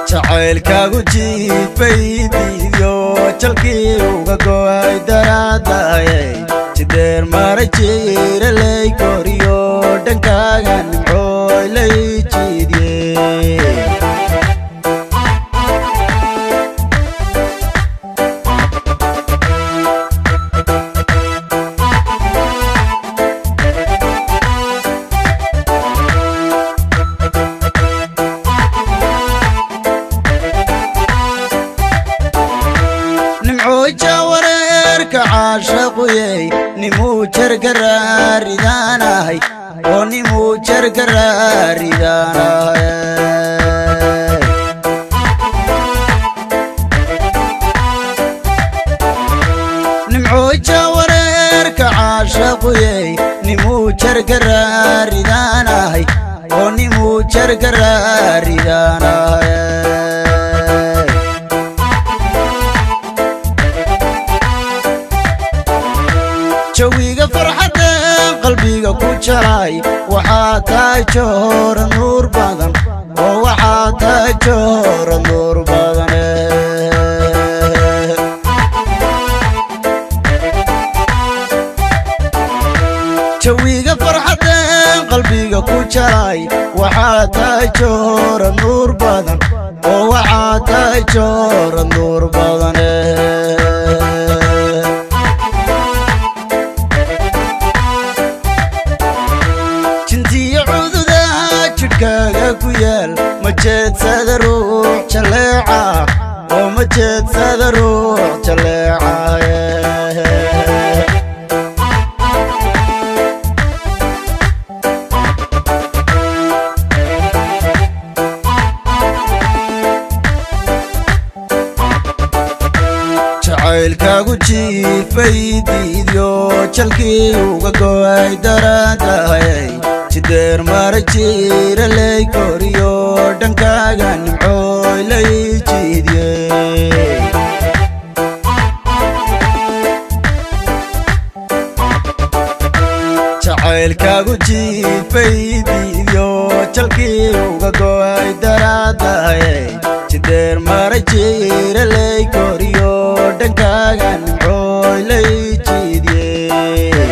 Jacaylkaagu jiifay diidyo, jalkii uga go'ay daraadayay, jideer maray jiira ley koriyo, dhankaaga nimcooy lay jiidiyey. Nimcooja wareerka caashaquyey, nimuu jargaraaridaanahay, oo nimuu jargaraaridaanahay. Nimcooja wareerka caashaquyey, nimuu jargaraaridaanahay, oo nimuu jargaraaridaanahay. Jawiga farxadeen qalbiga ku jaray, waxaa tahay joora nuur badan, oo waxaa tahay joora nuur badan. Jawiga farxadeen qalbiga ku jaray, waxaa tahay joora nuur badan, oo waxaa tahay joora nuur badan. Jintiyo cududaha jidhkaaga ku yaal, ma jeedsada ruux jaleeca, oo ma jeedsada ruux jaleeca. Jacaylkaagu jiifay diidyo, jalkii uga go'ay daraadayay, jideer maray jiira ley koriyo, dhankaaga nimcooy lay jiidiyey. Jacaylkaagu jiifay diidyo, jalkii uga go'ay daraadayay, jideer maray jiira ley koriyo, dhankaaga nimcooy lay jiidiyey.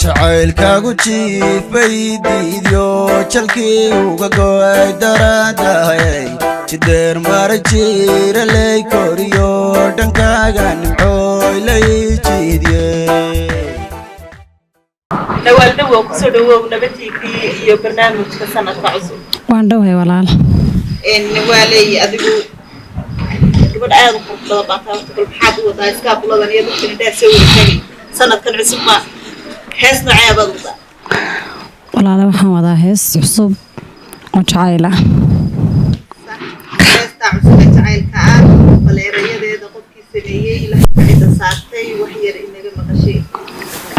Jacaylkaagu jiifay diidyo, jalkii uga go'ay daraadayay, jideer maray jiira ley koriyo, dhankaaga nimcooy lay jiidiyey. Nawaal Dhawow, kusoo dhawow Naba TV iyo barnaamijka sanadka cusub. Waan dhowahay walaal. Nawaaley, adigu Gabadh aad u qurux badan baa tahay. Horta bal maxaad u wadaa iskaabuladan iyo dadkan indhaha soo wada taagay? Sanadkan cusub ma hees noocee baad wadaa? Walaale, waxaan wadaa hees cusub oo jacayl ah. Heestaa cusub ee jacaylka ah, bal erayadeeda, qofkii sameeyey, laxanka cidda saartay, wax yar inaga maqashay.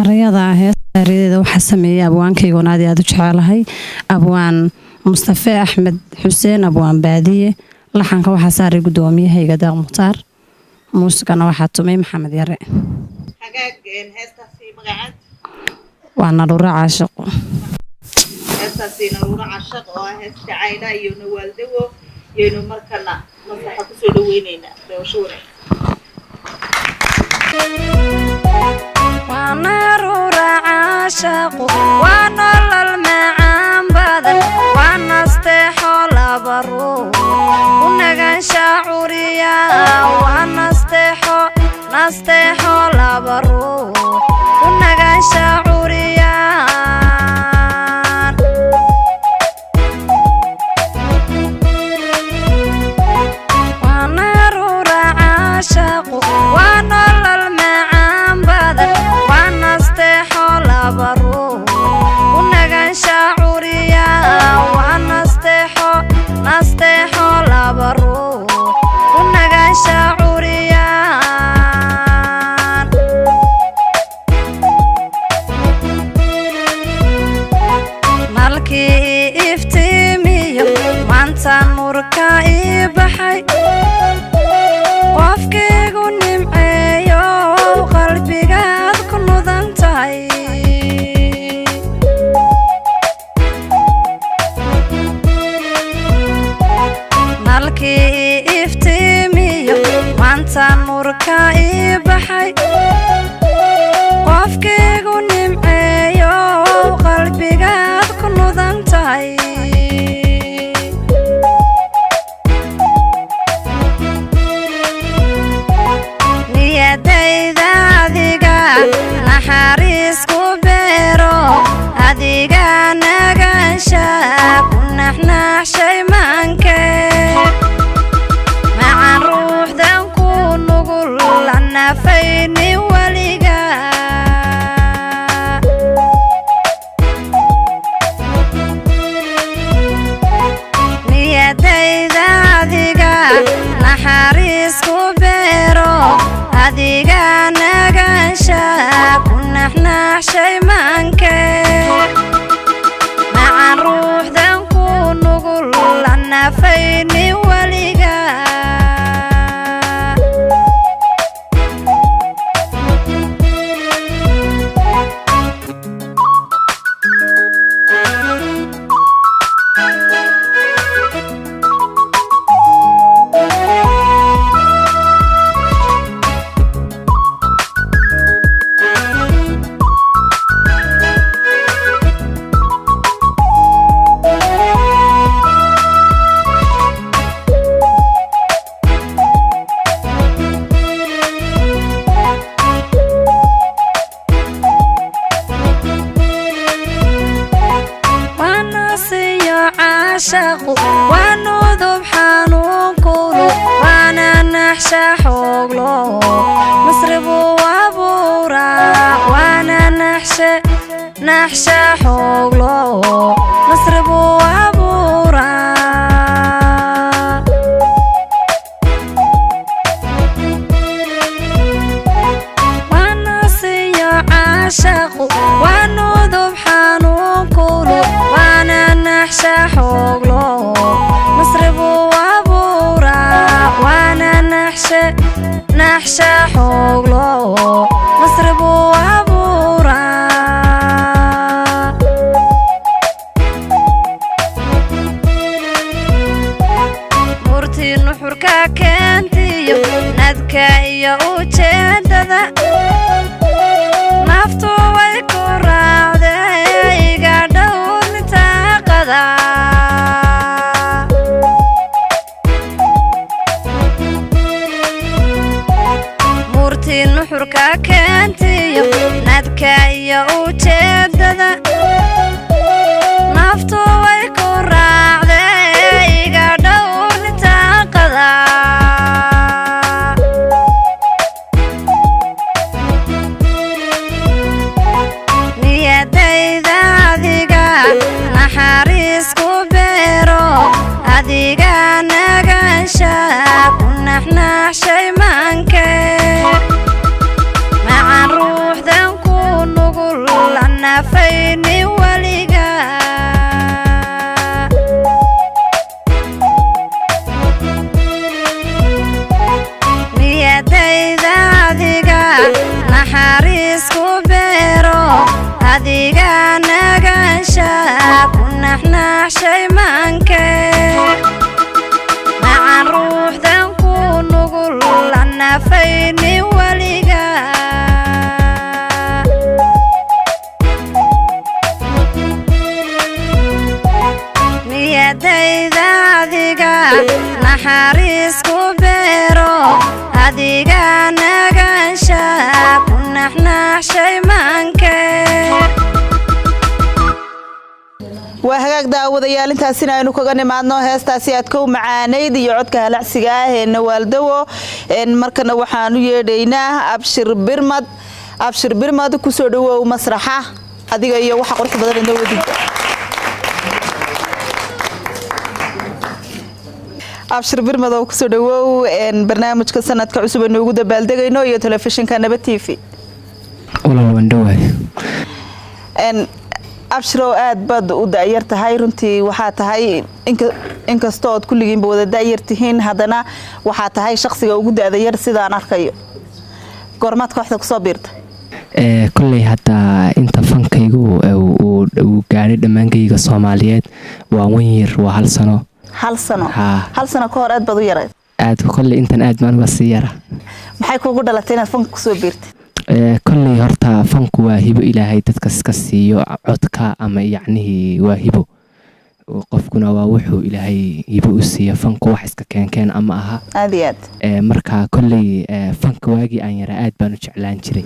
Erayada heesta, erayadeeda waxaa sameeyey abwaankaygoon aad iyo aad u jecelahay, Abwaan Mustafe Axmed Xuseen, Abwaan Baadiye. Laxanka waxaa saaray guddoomiyahayga Deeq Mukhtaar, muusigana waxaa tumay Maxamed Yare. Hagaag, heestaasi magacaad? Waa Naruuro Caashiqo. Heestaasi Naruuro Cashaq oo ah hees jacayla iyo Nawaaldawo yaynu markana maslaxa kusoo dhaweyneynaa. Daawasho wanaagsan. Waa naruura caashaqu, waa nolol macaan badan, waa nasteexo laba ruux u nagaansha curiya, waa nasteexo, nasteexo laba ruux u nagaansha curiyaan. Waa naruura caashaqu, waa nolol macaan badan, waa nasteexo laba ruux u nagaansha curiya, waa nasteexo, nasteexo laba ruux u nagaansha curiyaan. Nalkii ii iftiimiyo maanta nuurka ii baxay, qofkaygu nimceeyo, qalbigaad ku nudan tahay. Nalkii ii iftiimiyo maanta nuurka ii baxay, qofkaygu nimceeyo, qalbigaad ku nudan tahay. Niyadayda adiga naxariis ku beero, adiga nagaansha ku naxnaxshay maanke, macan ruuxdan ku nugul nafayni weliga. Niyadayda adiga naxariis ku beero, adiga nagaansha ku naxnaxshay maanke, macan ruuxdan ku nugul nafayni weliga. Waanasiyo caashaqu, waa nudub xanuunkulu, waana naxsha xooglo nasribuu abuuraa, waana naxshe, naxsha xooglo nasribuu abuuraa. Waanasiyo caashaqu, waa nudub xanuunkulu, waana naxsha xooglo nasribuu abuuraa, waana naxshe, naxsha xooglo nasribuu abuuraa. Murti nuxurka keentiyo nadka iyo ujeedada, naftu way ku raacdee, iga dhowr nitaaqada. Murti nuxurka keentiyo nadka iyo ujeedada, naftu way ku raacdee, iga dhowr nitaaqada. Naxnaxshay maanke macaan ruuxdan ku nugul nafayni weliga. Niyadayda adiga naxariis ku beero, adiga nagaansha ku naxnaxshay maanke macaan ruuxdan ku nugul nafayni weliga. Niyadayda adiga naxariis ku beero, adiga nagaansha ku naxnaxshay maanke. Waa hagaag, daawadayaal, intaasina aynu kaga nimaadno heestaasi aad kow macaanayd iyo codka halacsiga ah ee Nawaaldawo. Markana waxaan u yeedhaynaa Abshir Birmad. Abshir Birmad, kusoo dhawow masraxa, adiga iyo waxa qurux badan inoo wadid. Abshir Birmad oo kusoo dhawow barnaamijka sanadka cusub aynu ugu dabaaldegayno iyo telefishinka Nabad TV. Walaal, waan dhowahay. Abshirow, aad baad u da'yar tahay runtii. Waxaa tahay, inkastoo ood kulligiinba wada da'yar tihiin, haddana waxaa tahay shakhsiga ugu da'da yar sidaan arkayo. Goormaad kooxda kusoo biirta? Kolley hadda inta fankaygu uu gaadhay dhammaankayga Soomaaliyeed waa one year, waa hal sano. Hal sano? Haa. Hal sano ka hor aad baad u yarayd. Aad, kolley intan aad baan uga sii yara. Maxay kuugu dhalatay inaad fanka kusoo biirtay? Kolley horta fanku waa hibo Ilaahay dadka iska siiyo, codka ama yacnihii waa hibo, qofkuna waa wuxuu Ilaahay hibo u siiyo. Fanku wax iska keenkeen ama aha. Aad iyo aad. Marka kolley fanka waagii aan yaraa aad baan u jeclaan jiray.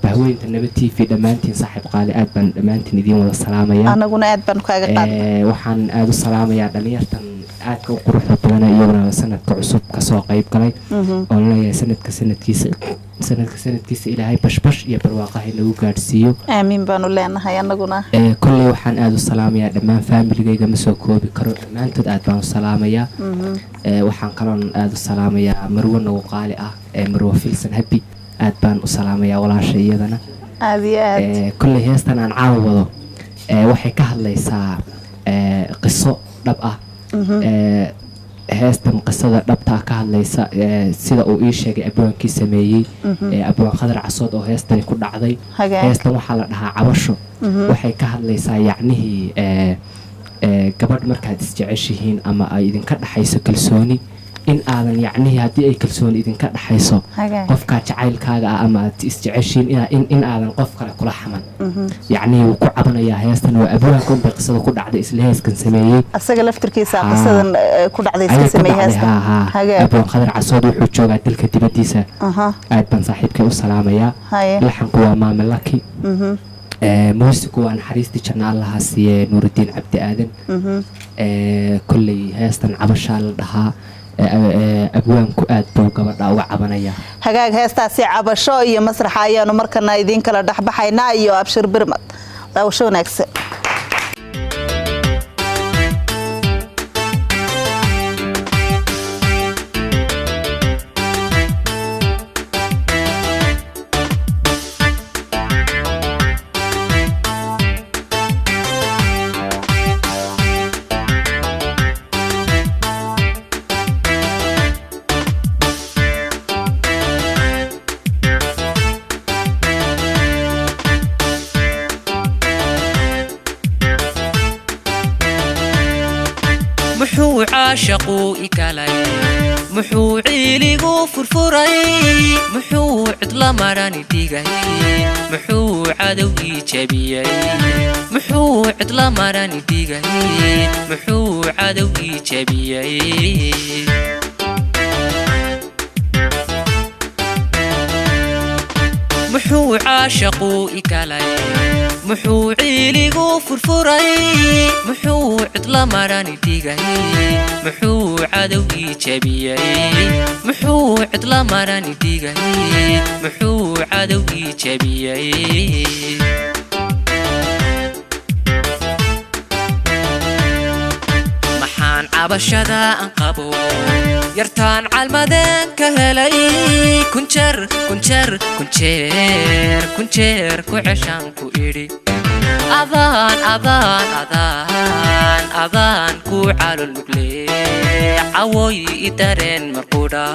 Bahweynta Nabad TV dhammaantiin, saaxiib qaali, aad baan dhammaantiin idiin wada salaamaya. Anaguna aad baanu kaaga qaadnay. Waxaan aada u salaamayaa dhalinyartan aadka u quruxda badan iyaguna sanadka cusub kasoo qayb galay, oon leeyahay sanadka sanadkiisa Ilaahay bashbash iyo barwaaqaha inagu gaadhsiiyo. Aamiin baanu leenahay anaguna. Kolley waxaan aada u salaamayaa dhammaan faamiligayga, ma soo koobi karo, dhammaantood aad baan u salaamayaa. Waxaan kaloon aada u salaamayaa marwo nagu qaali ah ee Marwo Filson Habi, aad baan u salaamayaa walaasha iyadana. Aad iyo aad. Kolley heestan aan caawa wado waxay ka hadlaysaa qiso dhab ah. Heestan qisada dhabta ah ka hadlaysa, sida uu ii sheegay abwaankii sameeyey, abwaan Khadar Casood oo heestani ku dhacday. Heestan waxaa la dhahaa Cabasho. Waxay ka hadlaysaa yacnihii gabadh markaad isjeceshihiin ama ay idinka dhaxayso kalsooni, in aadan yacnihii haddii ay kalsooni idinka dhaxayso qofkaa jacaylkaaga ah ama aad isjeceshihiin in aadan qof kale kula xaman. Yacnihii wuu ku cabanayaa heestan, waa abwaanka unbay qisada ku dhacday isla heeskan sameeyey. Asaga laftirkiisa qisadan ku dhacday iska Ayay ku sameeyey dhacday, heesta. haa haa. Abwaan Khadar Casood wuxuu joogaa dalka dibaddiisa. Aad baan saaxiibkay u salaamayaa. Laxanku waa Maame Laki. Muusigu waa naxariistii janna Allaha siiye Nuurudiin Cabdi Aadan. Kolley heestan Cabashaa la dhahaa. Abwaanku aad buu gabadha uga cabanaya. Hagaag, heestaasi Cabasho iyo masraxa ayaanu markana idiin kala dhexbaxaynaa iyo Abshir Birmad. Daawasho wanaagsan. Muxuu caashaquu ikalay? Muxuu ciiligu furfuray? Muxuu cidla marani dhigay? Muxuu cadowgii jabiyey? Muxuu cidla marani dhigay? Muxuu cadowgii jabiyey? Muxuu caashaquu ikalay? Muxuu ciiligu furfuray? Muxuu cidla marani dhigay? Muxuu cadowgii jabiyey? Muxuu cidla marani dhigay? Muxuu cadowgii jabiyey? Maxaan Cabashada aan qabo, yartaan calmadeen ka helay, 1000 jeer, 1000 jeer, 1000 jeer, 1000 jeer ku ceshaan ku idhi. Adaan, adaan, adaan, adaan ku calol nugle, cawoy i dareen marqudha.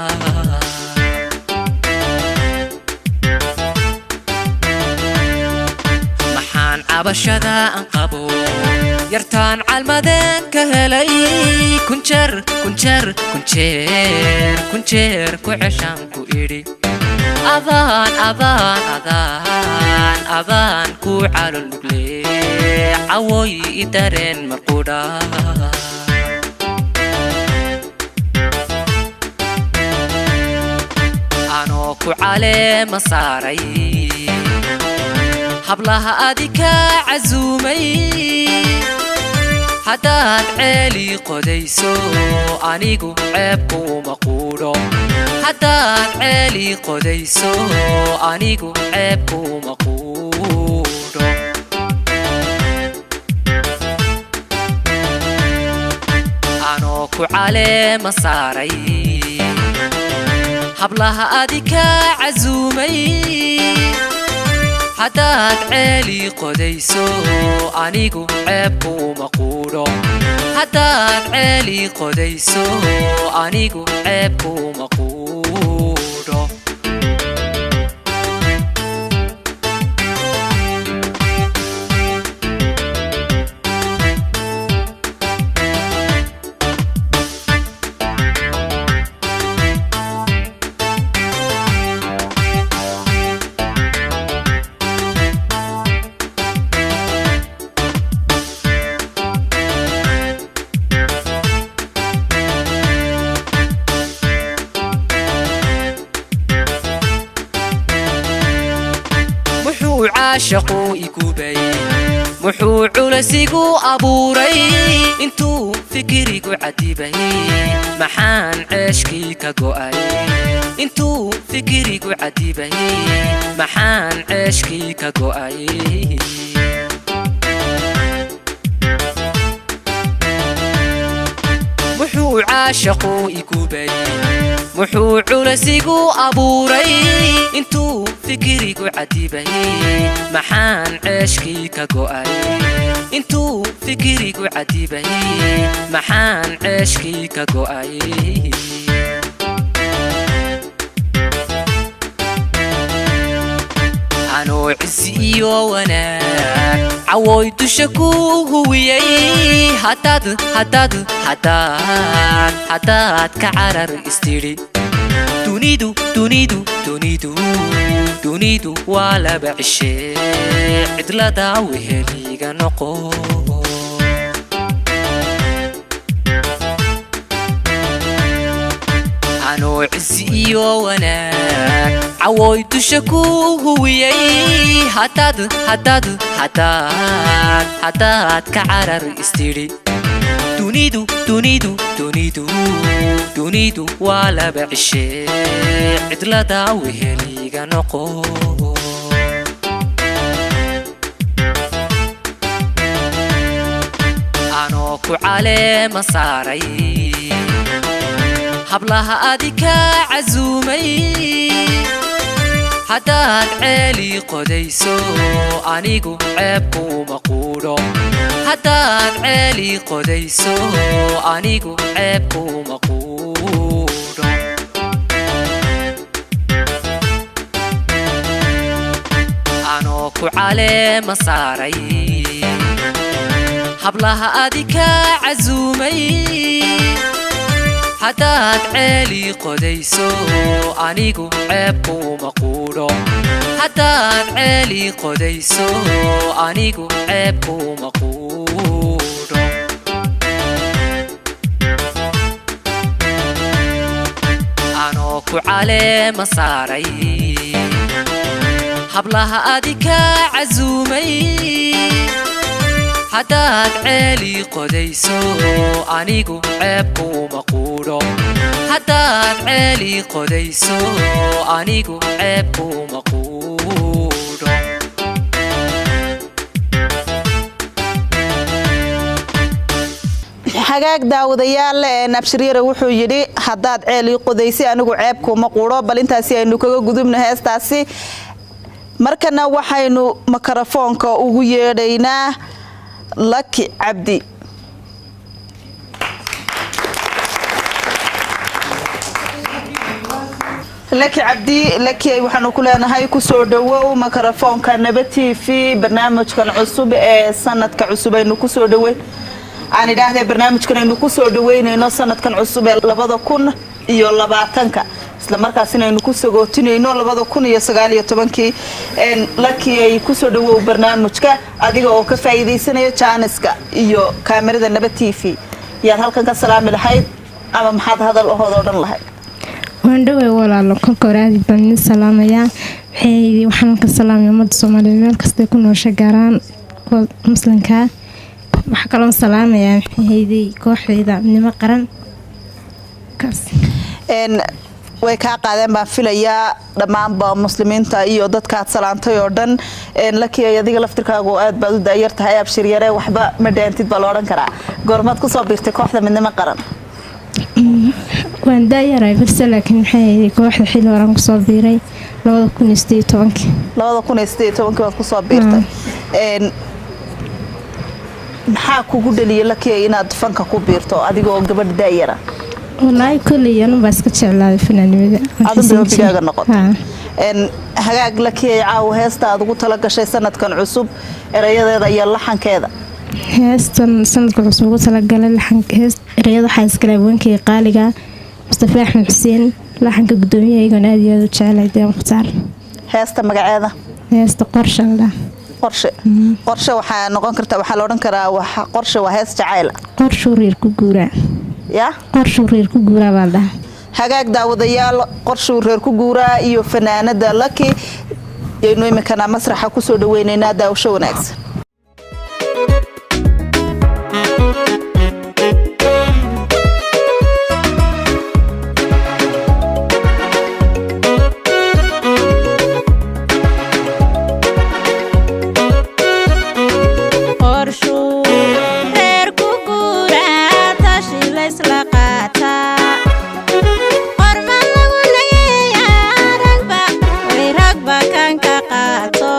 Maxaan cabashada aan qabo, yartaan calmadeen ka helay, 1000 jeer, 1000 jeer, 1000 jeer, 1000 jeer ku ceshaan ku idhi. Adaan, adaan, adaan, adaan ku calol nugle, cawoy i dareen marqudha. Anoo ku caleema saaray, hablaha adi ka casuumay, haddaad ceeli qodayso, anigu ceeb kuma quudho. Haddaad ceeli qodayso, anigu ceeb kuma quudho. Anoo ku caleema saaray, hablaha adi ka casuumay, haddaad ceeli qodayso, anigu ceeb kuma quudho. Haddaad ceeli qodayso, anigu ceeb kuma quudho. Muxuu caashaquu igubay? Muxuu culasigu abuuray? Intuu fikirigu cadibay, maxaan ceeshkii ka go'ay? Intuu fikirigu cadibay, maxaan ceeshkii ka go'ay? Muxuu caashaquu igubay? Muxuu culasigu abuuray? Intuu fikirigu cadibay, maxaan ceeshkii ka go'ay? Intuu fikirigu cadibay, maxaan ceeshkii ka go'ay? Anoo cisi iyo wanaag cawooy dusha ku huwiyey, haddaad, haddaad, haddaad, haddaad ka carar istidhi, dunidu, dunidu, dunidu, dunidu waa laba cishe, cidlada weheliga noqo. Anoo cisi iyo wanaag cawooy dusha ku huwiyey, haddaad, haddaad, haddaad, haddaad ka carar istidhi, dunidu, dunidu, dunidu, dunidu waa laba cishe, cidlada weheliga noqo. Anoo ku caleema saaray, hablaha adi ka casuumay, haddaad ceeli qodayso, anigu ceeb kuma quudho. Haddaad ceeli qodayso, anigu ceeb kuma quudho. Anoo ku caleema saaray, hablaha adi ka casuumay, haddaad ceeli qodayso, anigu ceeb kuma quudho. Haddaad ceeli qodayso, anigu ceeb kuma quudho. Anoo ku caleema saaray, hablaha adi ka casuumay, haddaad ceeli qodayso, anigu ceeb kuma quudho. Haddaad ceeli qodayso, anigu ceeb kuma quudho. Hagaag daawadayaal, Abshiryare wuxuu yidhi haddaad ceel ii qodaysay anigu ceeb kuma quro. Bal intaasi aynu kaga gudubno heestaasi. Markana waxaynu makarafoonka ugu yeedhaynaa Laki Cabdi. Laki Cabdi, Laki, waxaanu ku leenahay kusoo dhawow makarafoonka Naba TV. Barnaamijkan cusub ee sanadka cusub aynu kusoo dhaweyn, aan idhaahdee barnaamijkan aynu kusoo dhaweynayno sanadkan cusub ee 2020-ka, isla markaasina aynu ku sagootinayno 2019-kii. Laki ay kusoo dhawow barnaamijka adiga oo ka faa'iidaysanaya jaaniska iyo kaamirada Naba TV. Yaad halkan ka salaami lahayd ama maxaad hadal ahood oo dhan lahayd? Waan dhoway walaalo. Kolka hore aad baan idin salaamayaa. Waxay waxaan ka salaamaya ummadda Soomaaliyeed meel kastay ku noosha, gaaraan kuwa muslimkaa. Waxaa kaloon salaamayaa maxayday kooxdayda Midnimo Qaran kaas. Way kaa qaadeen baan filayaa dhammaanba muslimiinta iyo dadkaad salaantay oo dhan. Laki, adiga laftirkaagu aad baad u daayar tahay, Abshir Yare waxba ma dhaantid baa la odhan karaa. Goormaad kusoo biirtay kooxda Midnimo Qaran? Waan daayaray balse laakiin maxay ahayd kooxda xilli horaan kusoo biiray, 2018-kii. 2018-kii baad kusoo biirtay. Maxaa kugu dhaliyay, Laki, inaad fanka ku biirto adigoo gabadh daayara? Wallaahi kolley anun baa iska jeclaaday fanaanimada. Adun bay hobigaaga noqotay. Hagaag Laki, caawo heesta aad ugu tala gashay sanadkan cusub, erayadeeda iyo laxankeeda? Heestan sanadka cusub ugu talagalay laxanka hees erayada waxaa iskale abwaankayga qaaliga Mustafa Axmed Xuseen, laxanka gudoomiyahaygoon aad iyo aad u jecelahay, Dee Mukhtaar. Heesta magaceeda? Heesta Qorshe la. Qorshe. Qorshe waxaa noqon karta, waxaa la odhan karaa qorshe waa hees jacayl. Qorshuu reer ku guuraa. Ya. Qorshuu reer ku guuraa baa la dhahaa. Hagaag daawadayaal, Qorshuu reer ku guuraa iyo fanaanada Laki yaynu iminkana masraxa kusoo dhaweynaynaa. Daawasho wanaagsan. Qorshuu reer ku guuraa, tashi laysla qaataa, qorma lagu nageeyaa, ragba way ragba kan ka qaato.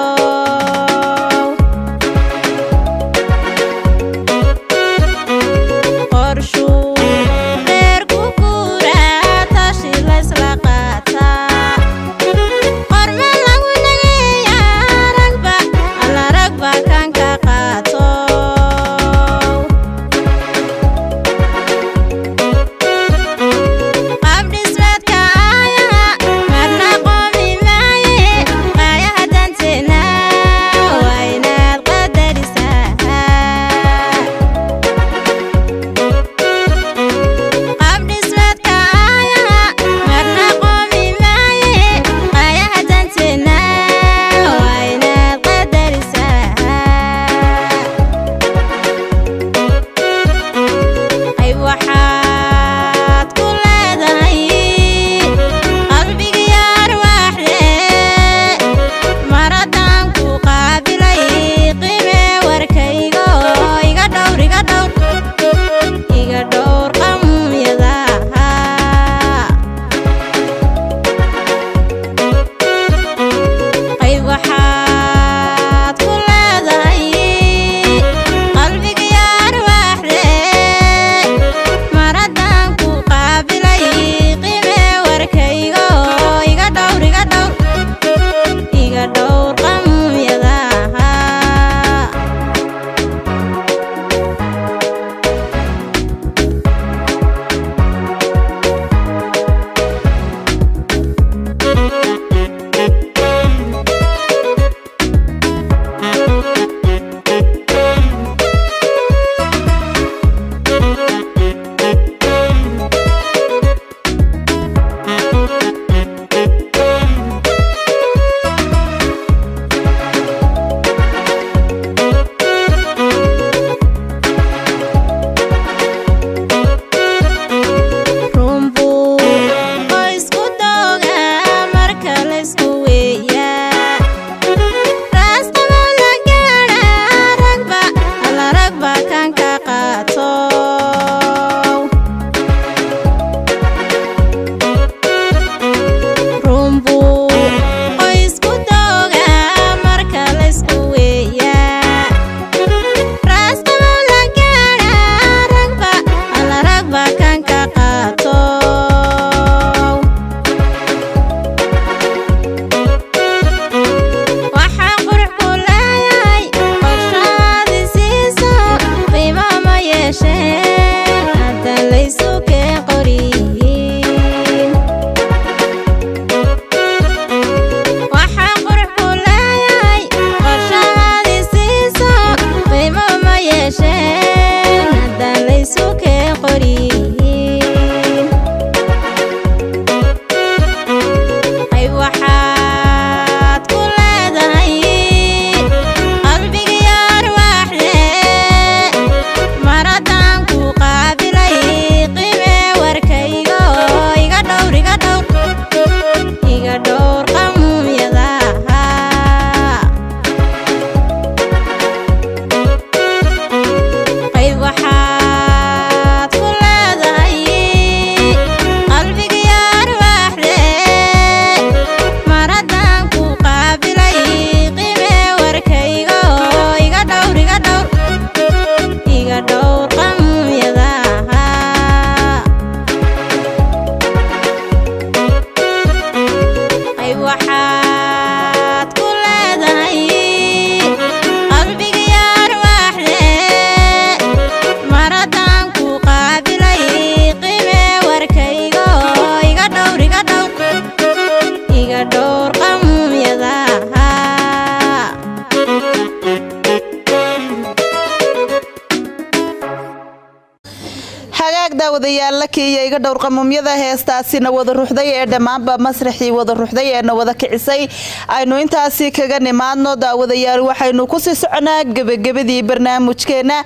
Daawadayaal, Laki iyo Iga Dhowr Qamuumyada, heestaasina wada ruxday ee dhammaanba masraxii wada ruxday ee na wada kicisay, aynu intaasi kaga nimaadno. Daawadayaal, waxaynu kusii soconaa gebagabadii barnaamijkeena.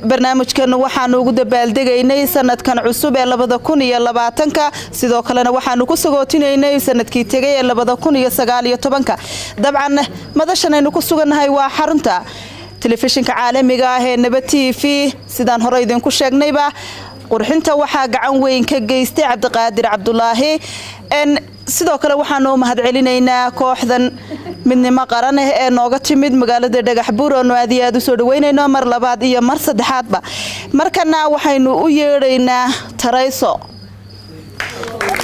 Barnaamijkeena waxaanu ugu dabaaldegaynay sanadkan cusub ee 2020-ka, sidoo kalena waxaanu ku sagootinaynay sanadkii tegay ee 2019-ka. Dabcan madashan aynu ku sugannahay waa xarunta telefishinka caalamiga ah ee Nabad TV. Sidaan hore idinku sheegnayba, qurxinta waxaa gacan weyn ka geystay Cabdiqaadir Cabdulaahi. Sidoo kale waxaanu u mahadcelinaynaa kooxdan Midnimo Qaran ah ee nooga timid magaalada Dhagaxbuur, oonu aad iyo aad u soo dhaweynayno mar labaad iyo mar saddexaadba. Markana waxaynu u yeedhaynaa Tarayso,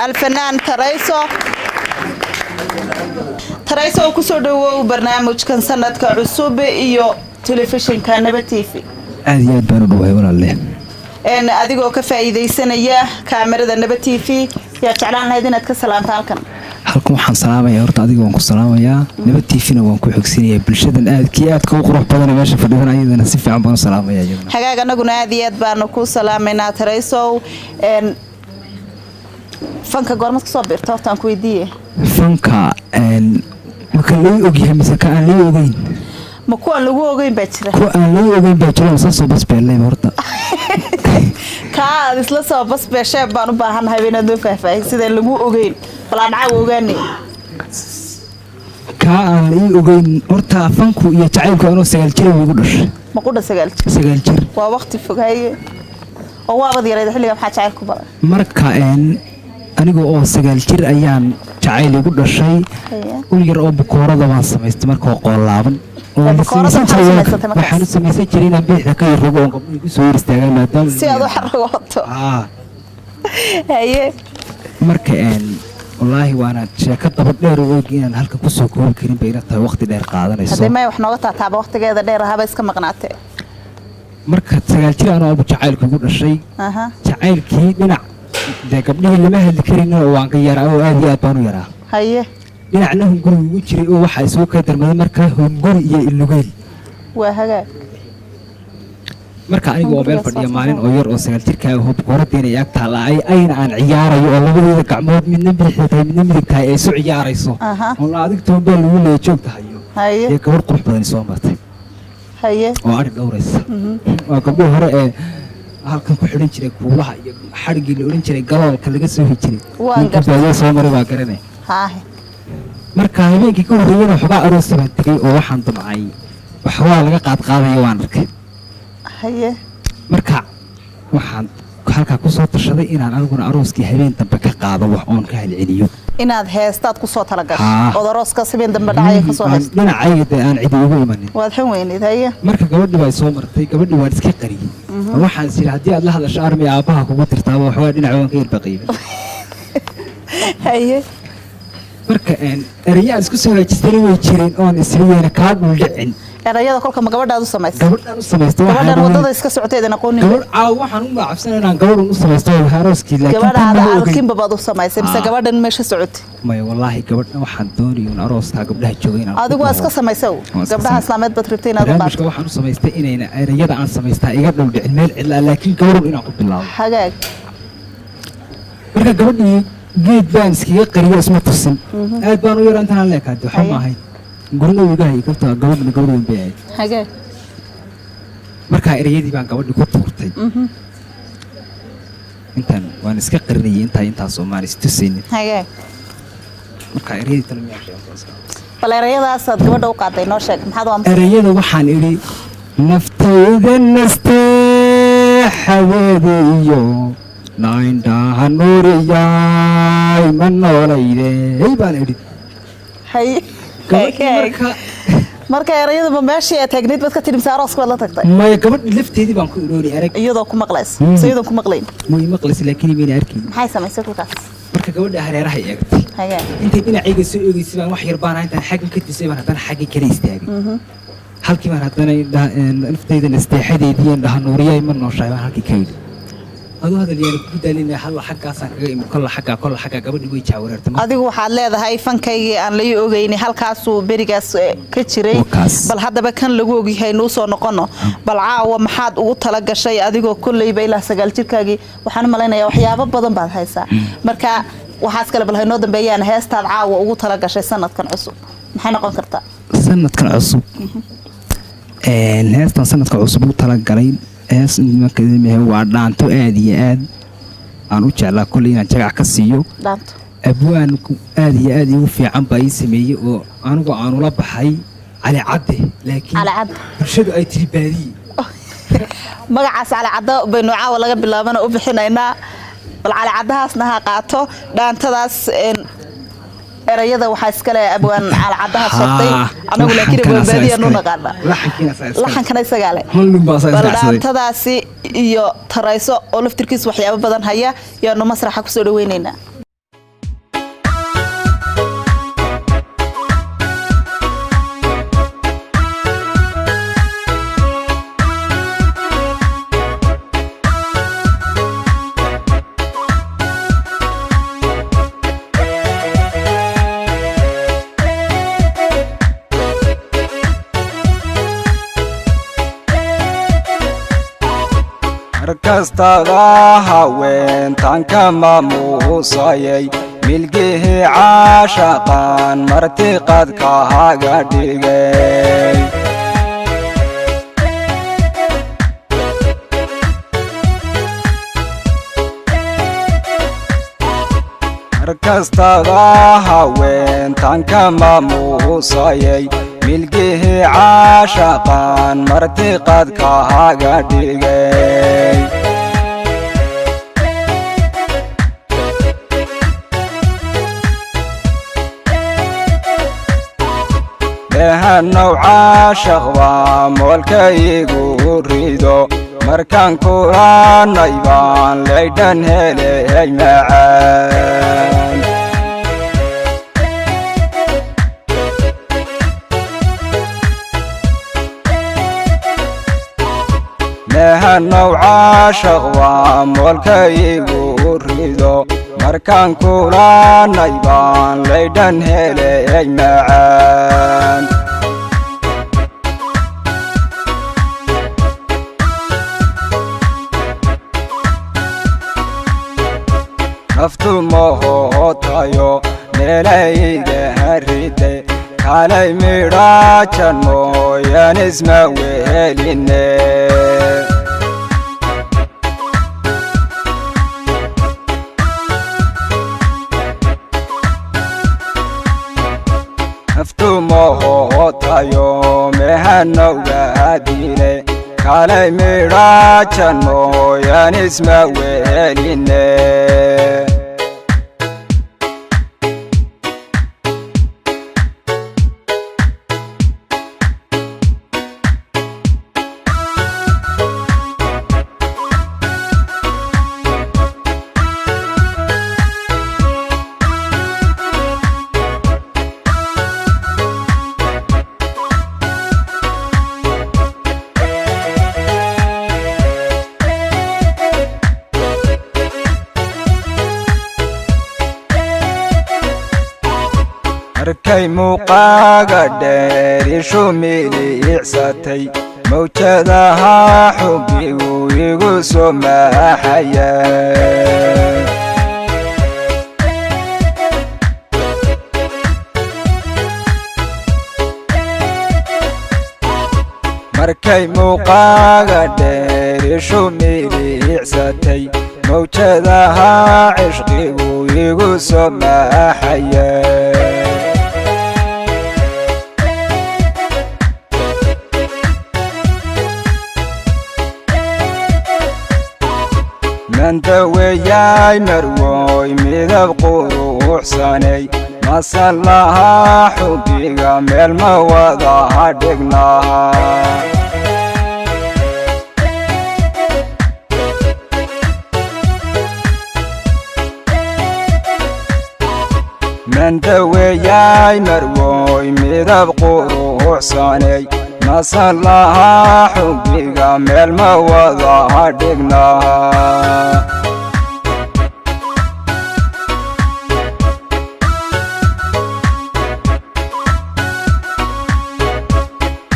alfanaan Tarayso. Tarayso oo kusoo dhawow barnaamijkan sanadka cusub iyo telefishinka Nabad TV. Aad iyo aad baan u dhawahay, walaalle. Adigoo ka faa'iidaysanaya kaamirada Nabad TV, yaa jeclaan lahayd inaad ka salaamto halkan? Halkan waxaan salaamaya horta adiga, waan ku salaamayaa, Nabad TV-na waan ku xogsinaya, bulshadan aadkii aadka u qurux badan meesha fadhidan ayadana si fiican baan u salaamaya iyadana. Hagaag, anaguna aad iyo aad baanu ku salaamaynaa. Taraysow, fanka goormad kasoo biirta horta aan ku weydiiye? Fanka maka loo ogyahay mise ka aan loo ogeyn? Ma kuwaan lagu ogeyn baa jira? Kuwa aan loo ogeyn baa jira oo isla soo basbeelnayba horta. Kaa aad isla soo basbeesheen baan u baahannahay inaad noo faahfaahin sidaan lagu ogeyn, bal aan caawa ogaanay. Kaa aan la ii ogeyn horta, fanku iyo jacaylku anoo 9 jir igu dhashay. Ma qudha 9 jir? 9 jir. Waa waqti fog, haye, oo waabad yarayd xilliga, maxaa jacayl ku badan? Marka aniga oo 9 jir ayaan jacayl igu dhashay. Ul yar oo bukoorada waan samaystay markoo qoolaaban. Waxaan u samaysan jiray inaan bidixda ka yarrogo oon gabdhuhu igu soo hor istaagaan maadaama si aad u xaragooto. Haye. Marka wallaahi waana sheeko daba dheer oo og inaan halkan kusoo koobi karin bay ila tahay, waqti dheer qaadanayso. Haddii maya wax nooga taataaba, waqtigeeda dheer ahaba iska maqnaatee. Marka 9 jir anoo abu jacaylku igu dhashay. Jacaylkii dhinac dee gabdhihii lama hadli karin oo waan ka yaraa oo aad iyo aad baan u yaraa. Dhinacna hunguri ugu jiray oo waxaa isugu kay darmaday marka hunguri iyo ilugeyl. Waa hagaag. Marka aniga oo meel fadhiya maalin oo yar oo 9 jirkaa hubkooradeena ay ag taalla ayna aan ciyaarayo oo labadeeda gacmood midna bidixda tahay midna midig tahay ay isu ciyaarayso oo la adig toonbaa lagu leeya joogta hayo ee gabadh qurux badan soo martay oo adhi dhowraysa. Waa gabdhihii hore ee halkan ku xidhan jiray kuulaha iyo xadhiggii la odhan jiray galoolka laga soo hi jiray. Waan gartay. Baadiya soo maray baa garanay. Marka habeenkii ka horreeyana waxoogaa aroosa baan tegey oo waxaan damcay waxoogaa laga qaadqaadaya waan arkay. Marka waxaan halkaa kusoo tashaday inaan aniguna arooskii habeen dambe ka qaado wax oon ka halceliyo. Inaad heestaad kusoo talagashay ood arooskaas habeen dambe dhacaya kasoo Aan haysto. Dhinacayga dee aan cidi ugu imanin. Waad xun weyneyd, haye. Marka gabadhii baa soo martay, gabadhii waan iska qariyey. Waxaan is yidhi haddii aad la hadasho armi aabbaha kugu tirtaaba, waxoogaa dhinaca waan ka yarbaqaybay. Marka erayo aan isku soo hagaajistayna way jireen oon isriyeena kaa dhuldhicin. Erayada kolka ma gabadhaad u samaysay? Gabadhaan u samaystay waxaan Gabadhan wadada iska socoteedan aqoonin. Gabadh caawa waxaan u magacaabsanay inaan gabadhan u samaysto arooskii, laakiin tan Gabadhaada ma ogeyn. Alkinba baad u samaysay mise gabadhan meesha socotay? Maya, wallaahi gabadhan waxaan doonaya un arooskaa gabdhaha jooga inaan ku Adigu waa iska dhaho. samaysay. Waan iska Gabdhaha samaystay. islaameed baad rabtay inaad u qaadto. Barnaamijka waxaan u samaystay inayna erayada aan samaystaa iga dhuldhicin meel cidla, laakiin gabadhan inaan ku bilaabo. Hagaag. Marka gabadhii geed baan iskaga qariyo, isma tusin. Aad baan u yaraa intaan leekaade, waxba ma ahayn, gurina wuu iga hayay kabta, gabadhana gabadh weyn bay ahayd. Markaa erayadii baan gabadhii ku tuurtay. Intaan waan iska qarinayay intaa intaasoo maan istusaynin. Markaa erayadii tale miyaa sheegay? Bal erayadaasaad gabadha u qaaday noo sheeg, maxaad u amsay? Erayada waxaan idhi: naftayda nasteexadeeda iyo naindhaha nuuriyay ma noolayday baan idhi. Marka erayadaba meeshii aad taagnayd baad ka tidhi mise arooska baad la tagtay? Maya, gabadhi lafteedii baan ku irooni arag. Iyadoo ku maqlaysa mise iyadoon ku maqlayn? Way maqlaysa, laakiin mayna arkayn. Maxay samaysay kolkaas? Marka gabadha hareerahay eegtay. Intay dhinacayga soo eegaysay baan wax yar baan intaan xaggan ka tusay baan haddana xaggii kale istaagay. Halkii baan haddana naftayda nasteexadeedii indhaha nuuriyay ma nooshahay baan halkii ka yidhi. Aduu hadal yaani kugu daalinaya, halla xaggaasaan kaga imid, kolla xaggaa, kolla xaggaa, gabadhi way jaawareertay. Adigu waxaad leedahay fankaygii aan lai ogeynay halkaasuu berigaas ka jiray. Bal haddaba kan lagu ogyahay nuu soo noqono. Bal caawa maxaad ugu tala gashay adigoo kolleyba ilaa 9 jirkaagii? Waxaan u malaynayaa waxyaabo badan baad haysaa. Marka waxaas kale bal haynoo dambeeyaan. Heestaad caawa ugu tala gashay sanadkan cusub maxay noqon kartaa? Sanadkan cusub, heestan sanadka cusub u talagalay hees marka waa dhaanto aad iyo aad aan u jeclaa kolley inaan jagac ka siiyo. Dhaanto. Abwaanku aad iyo aad iigu fiican baa ii sameeyey oo anigu aan ula baxay Cali Cadde, laakiin Cali Cadde. bulshadu ay tiri Baadiye. Magacaas Cali Caddo baynu caawa laga bilaabana u bixinaynaa. Bal Cali Caddahaasna ha qaato dhaantadaas. Erayada waxaa iskale abwaan Cali Caddaha sheegtay, anagu laakiin abwaan Baadiya nu naqaana, laxankana isagaa leh. Hollun baa Bal israacsaday. Dhaantadaasi iyo Tarayso oo laftirkiisa waxyaabo badan haya yaanu masraxa kusoo dhaweynaynaa. Markastada haweentan ka maamuusayay, milgihii caashaqaan martiqadka haga dhigay. Markastada haweentan ka maamuusayay, milgihii caashaqaan martiqadka haga dhigay. Dehanow caashaq baa moolkaygu rido, markaan kulanay baan laydhan helay macaan. Dehanow caashaq baa moolkaygu rido, markaan kulanay baan laydhan helay macaan. Naftu mahotayo meelayga haride, kalay midhaajan mooyaan isma weheline. Naftu mahotayo mehanowgaadile, kalay midhaajan mooyaan isma weheline. Markay muuqaaga dheer ishu miliicsatay, mawjadaha xubbigu igu soo maaxaya. Markay muuqaaga dheer ishu miliicsatay, mawjadaha cishqigu igu soo maaxaya. Mandaweeyay marwoy midab quruxsanay, masalaha xubbiga meel ma wada dhignaa. Mandaweeyay marwoy midab quruxsanay, Masallaha xubbiga meel ma wada dhignaa.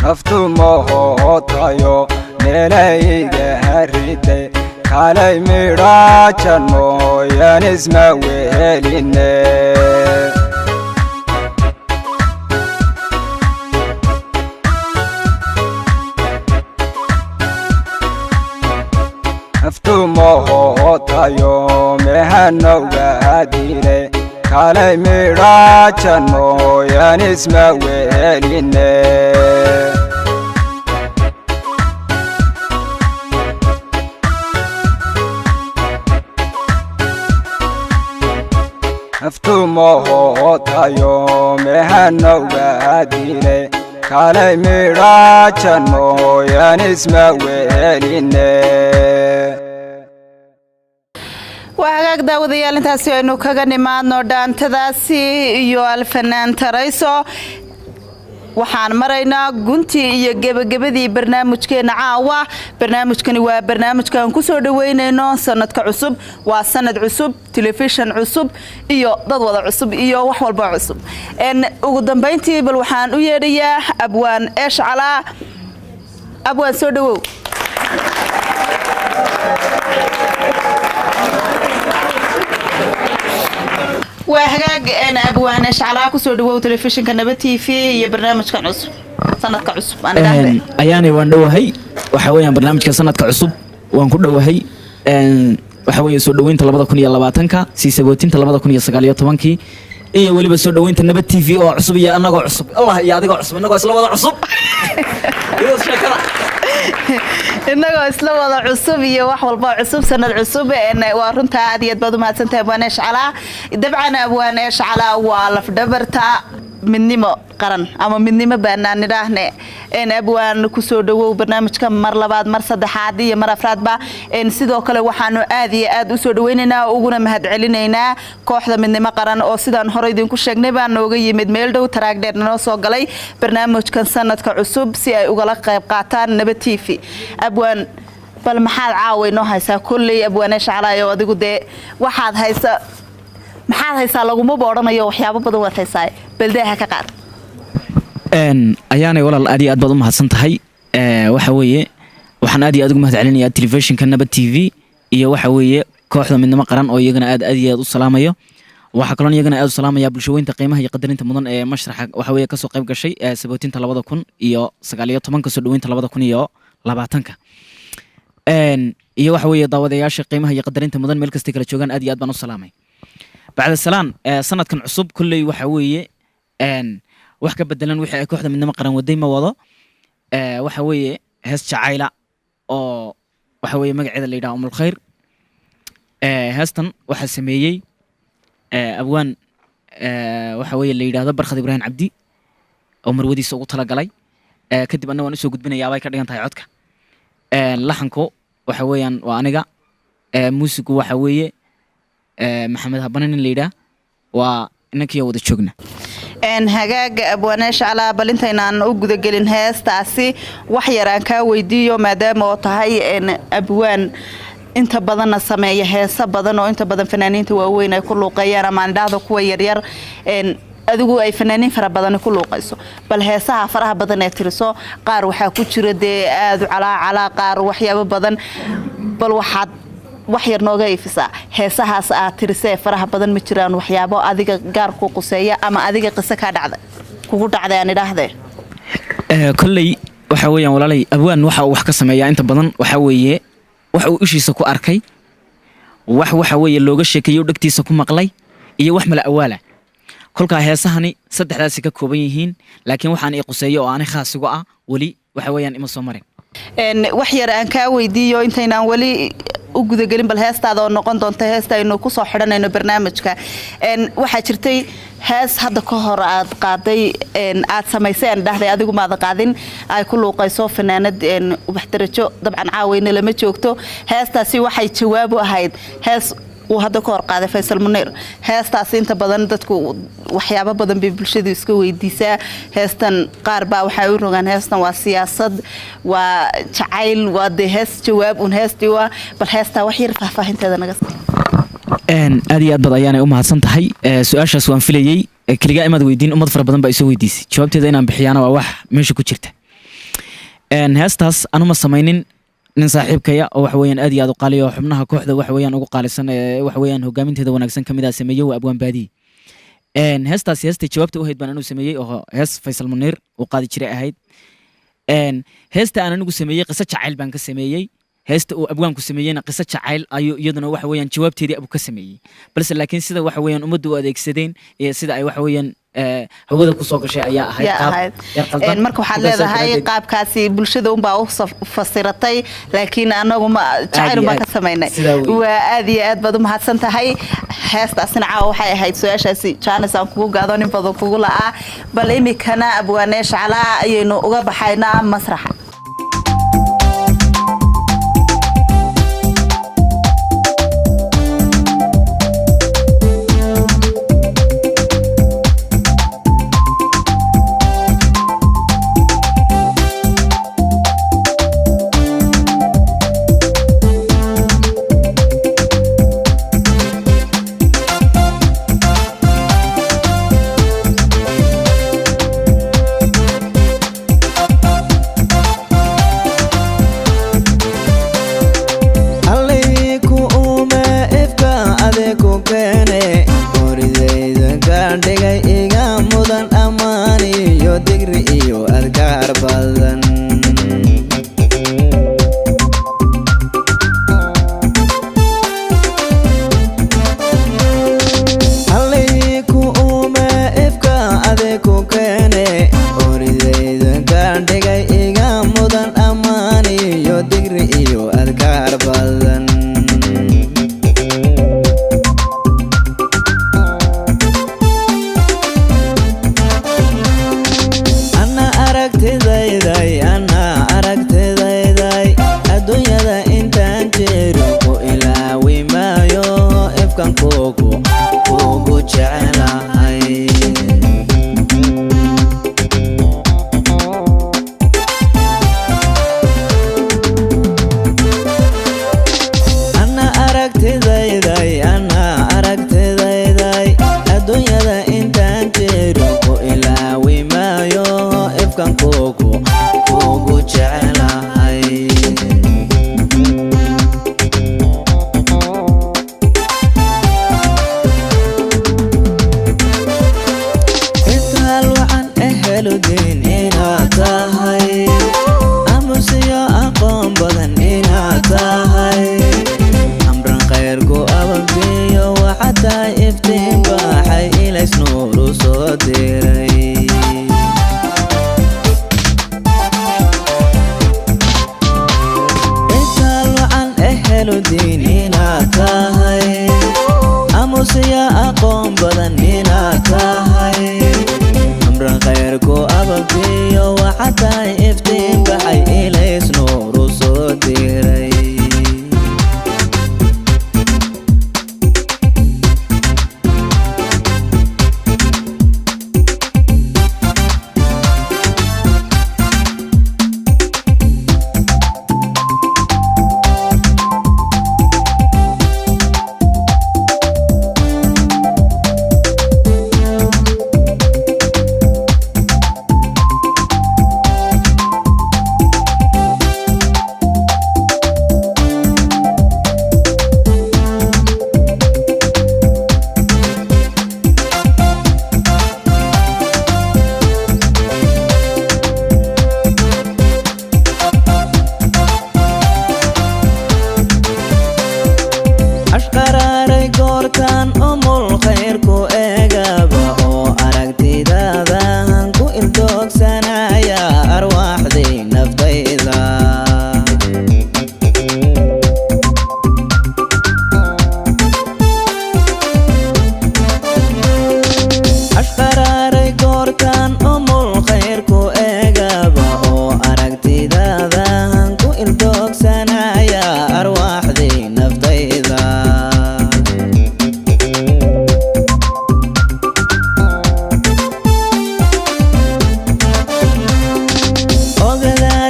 Naftu mahotayo meelayga hariday, kalay midhaajan mooyan isma weheline. Naftu mahotayo mehanowga hadile, kalay midhaajan mooyan isma weheline. Naftu mahotayo mehanowga hadile, kalay midhaajan mooyan isma weheline. Waa hagaag, daawadayaal, intaasi aynu kaga nimaadno dhaantadaasi iyo alfanaan Tarayso. Waxaan maraynaa guntii iyo gebagabadii barnaamijkeena caawa. Barnaamijkani waa barnaamijkaan kusoo dhaweynayno sanadka cusub. Waa sanad cusub, telefishan cusub iyo dad wada cusub iyo wax walba cusub. Ugu dambayntii bal waxaan u yeedhayaa abwaan Eesh Calaa. Abwaan, soo dhawow. Waa hagaag, abwaan Eesh Calaa, kusoo dhawow telefishinka Naba TV iyo barnaamijkan cusub, sanadka cusub aan idhaahde. Ayaanay, waan dhowahay. Waxa weeyaan barnaamijka sanadka cusub waan ku dhowahay. Waxa weeye soo dhoweynta 2020-ka, sii sabootinta 2019-kii, iyo weliba soo dhoweynta Nabad TV oo cusub iyo annagoo cusub, Allah, iyo adigoo cusub, innagoo isla wada cusub. Iyadoo sheekada Innagoo isla wada cusub iyo wax walba cusub, sanad cusub. Waa runtaa, aad iyo aad baad u mahadsantahay, abwaan Eesh Calaa. Dabcan abwaan Eesh Calaa waa lafdhabarta Midnimo Qaran ama Midnimo baanaan nidhaahne. Abwaan, kusoo dhawow barnaamijka mar labaad, mar saddexaad iyo mar afraadba. Sidoo kale waxaanu aad iyo aad usoo dhaweynaynaa, uguna mahadcelinaynaa kooxda Midnimo Qaran oo sidaan hore idinku sheegnay baa nooga yimid meel dhow, taraag dheer noo soo galay barnaamijkan sanadka cusub si ay ugala qayb qaataan Naba TV. Abwaan, bal maxaad caawa inoo haysaa? Kolley abwaan Eesh Calaayo, adigu dee waxaad haysa, maxaad haysaa lagumaba odhanayo, waxyaabo badan waad haysaa, baldeeha ka qaad. Ayaanay walaal, aad iyo aad baad u mahadsan tahay. Waxa weeye waxaan aad iyo aad ugu mahad celinayaa telefishinka Nabad TV iyo waxa weeye kooxda Midnimo Qaran oo iyagana aad aad iyo aad u salaamayo. Waxaa kaloon iyagana aad u salaamaya bulshaweynta qiimaha iyo qadarinta mudan ee mashraxa waxa weeye kasoo qayb gashay sabootinta 2019-ka, soo dhaweynta 2020-ka, iyo waxa weeye daawadayaasha qiimaha iyo qadarinta mudan meel kastay kala joogaan, aad iyo aad baan u salaamay. Bacda salaan, sanadkan cusub kolley waxa weeye wax ka bedelan wixii ay kooxda Midnimo Qaran waday ma wado. Waxa weeye hees jacayla oo waxa weeye magaceeda la yidhaha Umul Khayr. Heestan waxaa sameeyey abwaan waxa weeye la yidhaahdo Barkhad Ibraahim Cabdi oo marwadiisa ugu talagalay. Kadib anna waan usoo gudbinayaa bay ka dhigan tahay codka. Laxanku waxa weeyaan waa aniga, muusigu waxa weeye Maxamed Habane nin la yidhaah, waa inankiyo wada joogna. Hagaaga, abwaan Eesh Calaa, bal intaynaan u gudagelin heestaasi wax yar aan kaa weydiiyo, maadaama oo tahay abwaan inta badanna sameeya heeso badan oo inta badan fanaaniinta waaweyn ay ku luuqeeyaan ama aan idhaahdo kuwa yaryar, adigu ay fanaaniin fara badan ku luuqayso. Bal heesaha faraha badan ee tiriso qaar waxaa ku jira dee aada u calaacalaa, qaar waxyaabo badan. Bal waxaad wax yar nooga ifisaa heesahaas aad tirisee faraha badan, ma jiraan waxyaabo adiga gaar ku quseeya ama adiga qiso kaa dhacda, kugu dhacday aan idhaahdee? Kolley waxa weeyaan walaalay, abwaan waxa uu wax ka sameeyaa inta badan waxa weeye wax uu ishiisa ku arkay, wax waxa weeye looga sheekeeyo, dhegtiisa ku maqlay, iyo wax mala awaala. Kolkaa heesahani saddexdaasi ka kooban yihiin, laakiin waxaan ii quseeyo oo ani khaas igu ah weli waxa weeyaan ima soo marin. Wax yar aan kaa weydiiyo intaynaan weli u gudagelin bal heestaada oo noqon doonta heesta aynu kusoo xidhanayno barnaamijka. Waxaa jirtay hees hadda ka hor aad qaaday, aad samaysay aan dhahday, adigu maada qaadin, ay ku luuqayso fanaanad Ubax Darajo. Dabcan caaweyne lama joogto. Heestaasi waxay jawaab u ahayd hees Uu hadda ka hor qaaday Faysal Muniir heestaas. Inta badan dadku waxyaabo badan bay bulshadu iska weydiisaa heestan. Qaar baa waxay u rogaan heestan waa siyaasad, waa jacayl, waa dee hees jawaab un heestii waa. Bal heestaa wax yar faahfaahinteeda naga sii. Aad iyo aad baad ayaanay u mahadsan tahay. Su-aashaas waan filayey. Keligaa imaad weydiin, ummad fara badan baa isoo weydiisay. Jawaabteeda inaan bixiyaana waa wax meesha ku jirta. Heestaas anuma samaynin. Nin saaxiibkaya oo waxa weeyaan aad iyo aad u qaaliya oo xubnaha kooxda waxa weeyaan ugu qaalisan ee waxa weeyaan hogaaminteeda wanaagsan ka mid ah sameeyey, waa Abwaan Baadiye. Heestaasi heestay jawaabta u ahayd baan anuu sameeyey, oo hees Faysal Muniir uu qaadi jiray ahayd. Heesta aan anigu sameeyey qiso jacayl baan ka sameeyey. Heesta uu abwaanku sameeyeyna qiso jacayl ayuu iyaduna waxa weeyaan jawaabteedii abu ka sameeyey. Balse laakiin sida waxa weeyaan ummaddu u adeegsadeen iyo sida ay waxa weeyaan hawada kusoo gashay ayaa ahayd yaa qaab ahayd yar qaldan. Marka waxaad Marka saas leedahay daraaddeed- qaabkaasi bulshada unbaa u fasiratay, laakiin anagu ma jacayl iyo unbaa aad. ka samaynay. Sidaa weeye. Waa aad iyo aad baad u mahadsan tahay. Heestaasina caawa waxay ahayd su-aashaasi jaanis aan kugu gaado nin badan kugu la'aa. Bal imikana abwaanee shaclaa ayaynu uga baxaynaa masraxa. Allayku uma ifka adeeku keene, horidayda ka dhigay iga mudan ammaan iyo digri iyo adkaar badan. Allayku uma ifka adeeku keene, horidayda ka dhigay iga mudan ammaan iyo digri iyo adkaar badan. Ana aragtidayday, ana aragtidayday, adduunyada intaan jiro ku ilaawi maayo, ifkan kugu jecelahay. Ana aragtidayday, ana aragtidayday, adduunyada intaan jiro ku ilaawi maayo, ifkan kugu jecelahay. Intaal waxaan eheludin inaad tahay, amusiyo aqoon badan inaad tahay, amran khayrku ababdiyo waxaad tahay iftiin baxay, ilays nuuru soo diray. Intaal waxaan eheludin inaad tahay, amusiyo aqoon badan inaad tahay, amran khayrku ababdiyo waxaad tahay iftiin baxay, ilays nuuru soo diray.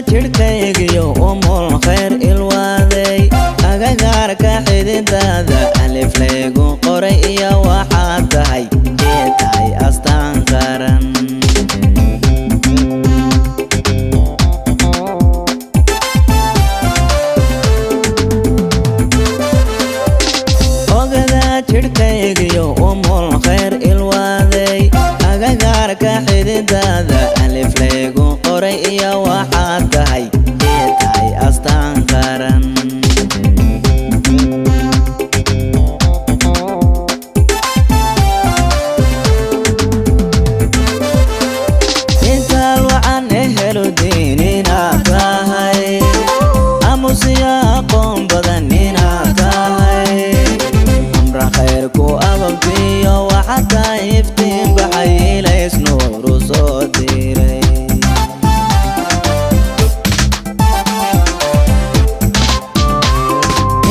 Jidhkaygiyo umul khayr ilwaaday, agagaarka xididada alif laygu qoray iyo waxaad tahay ee tahay astaan qaran. Ogada jidhkaygiyo umul khayr ilwaaday, agagaarka xididada alif laygu qoray iyo waxaad tahay ee tahay astaan qaran. Intaal wacan eheludin inaad tahay, amusiyo aqoon badan inaad tahay, amra khayrku ababtiyo waxaad tahay iftiin baxay, ilays nuuru soo diray.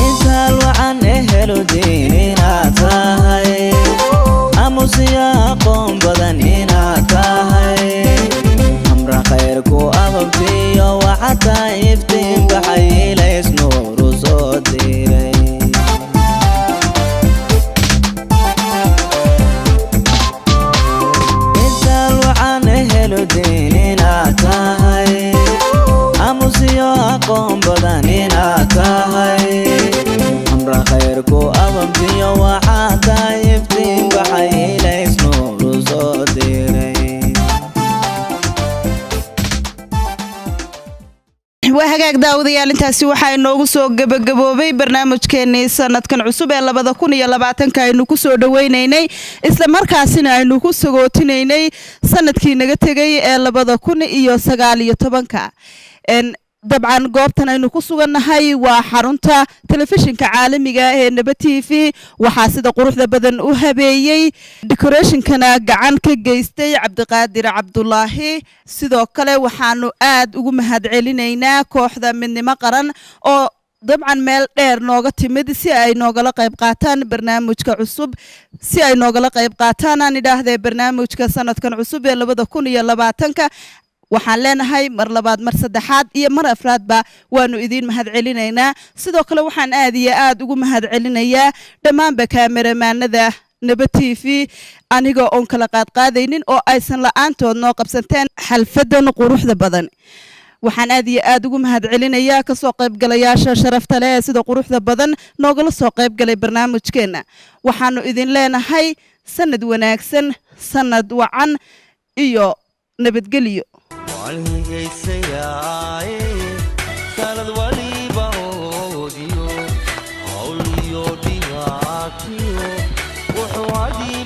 Intaal wacan eheludin inaad tahay, amusiyo aqoon badan inaad tahay, amra khayrku ababtiyo waxaad tahay iftiin baxay, ilays nuuru soo diray. Intaal wacan eheludin inaad tahay, amusiyo aqoon badan inaad tahay, amra khayrku ababtiyo waxaad tahay iftiin baxay, ilays nuuru soo diray. Waa hagaag daawadayaal, intaasi waxaa inoogu soo gebagaboobay barnaamijkeenii sanadkan cusub ee 2020-ka aynu ku soo dhaweynaynay, isla markaasina aynu ku sagootinaynay sanadkii naga tegay ee 2019-ka. Dabcan goobtan aynu ku sugannahay waa xarunta telefishinka caalamiga ee Naba TV. Waxaa sida quruxda badan u habeeyey, decorationkana gacan ka geystay Cabdiqaadir Cabdulaahi. Sidoo kale waxaanu aad ugu mahadcelinaynaa kooxda Midnimo Qaran oo dabcan meel dheer nooga timid si ay noogala qayb qaataan barnaamijka cusub, si ay noogala qayb qaataan aan idhaahdee barnaamijka sanadkan cusub ee 2020-ka. Waxaan leenahay mar labaad, mar saddexaad iyo mar afraadba waanu idiin mahadcelinaynaa. Sidoo kale waxaan aad iyo aad ugu mahadcelinayaa dhammaanba kaameramaanada Naba TV, aniga oon kala qaadqaadaynin oo aysan la-aantood noo qabsanteen xalfadan quruxda badan. Waxaan aad iyo aad ugu mahadcelinayaa kasoo qaybgalayaasha sharafta leh ee sida quruxda badan noogala soo qaybgalay barnaamijkeenna. Waxaanu idin leenahay sanad wanaagsan, sanad wacan iyo nabadgelyo. Waan higaysayaaye sanad waliba oodiyo hawl iyo dhibaatiyo wuxuu hadii.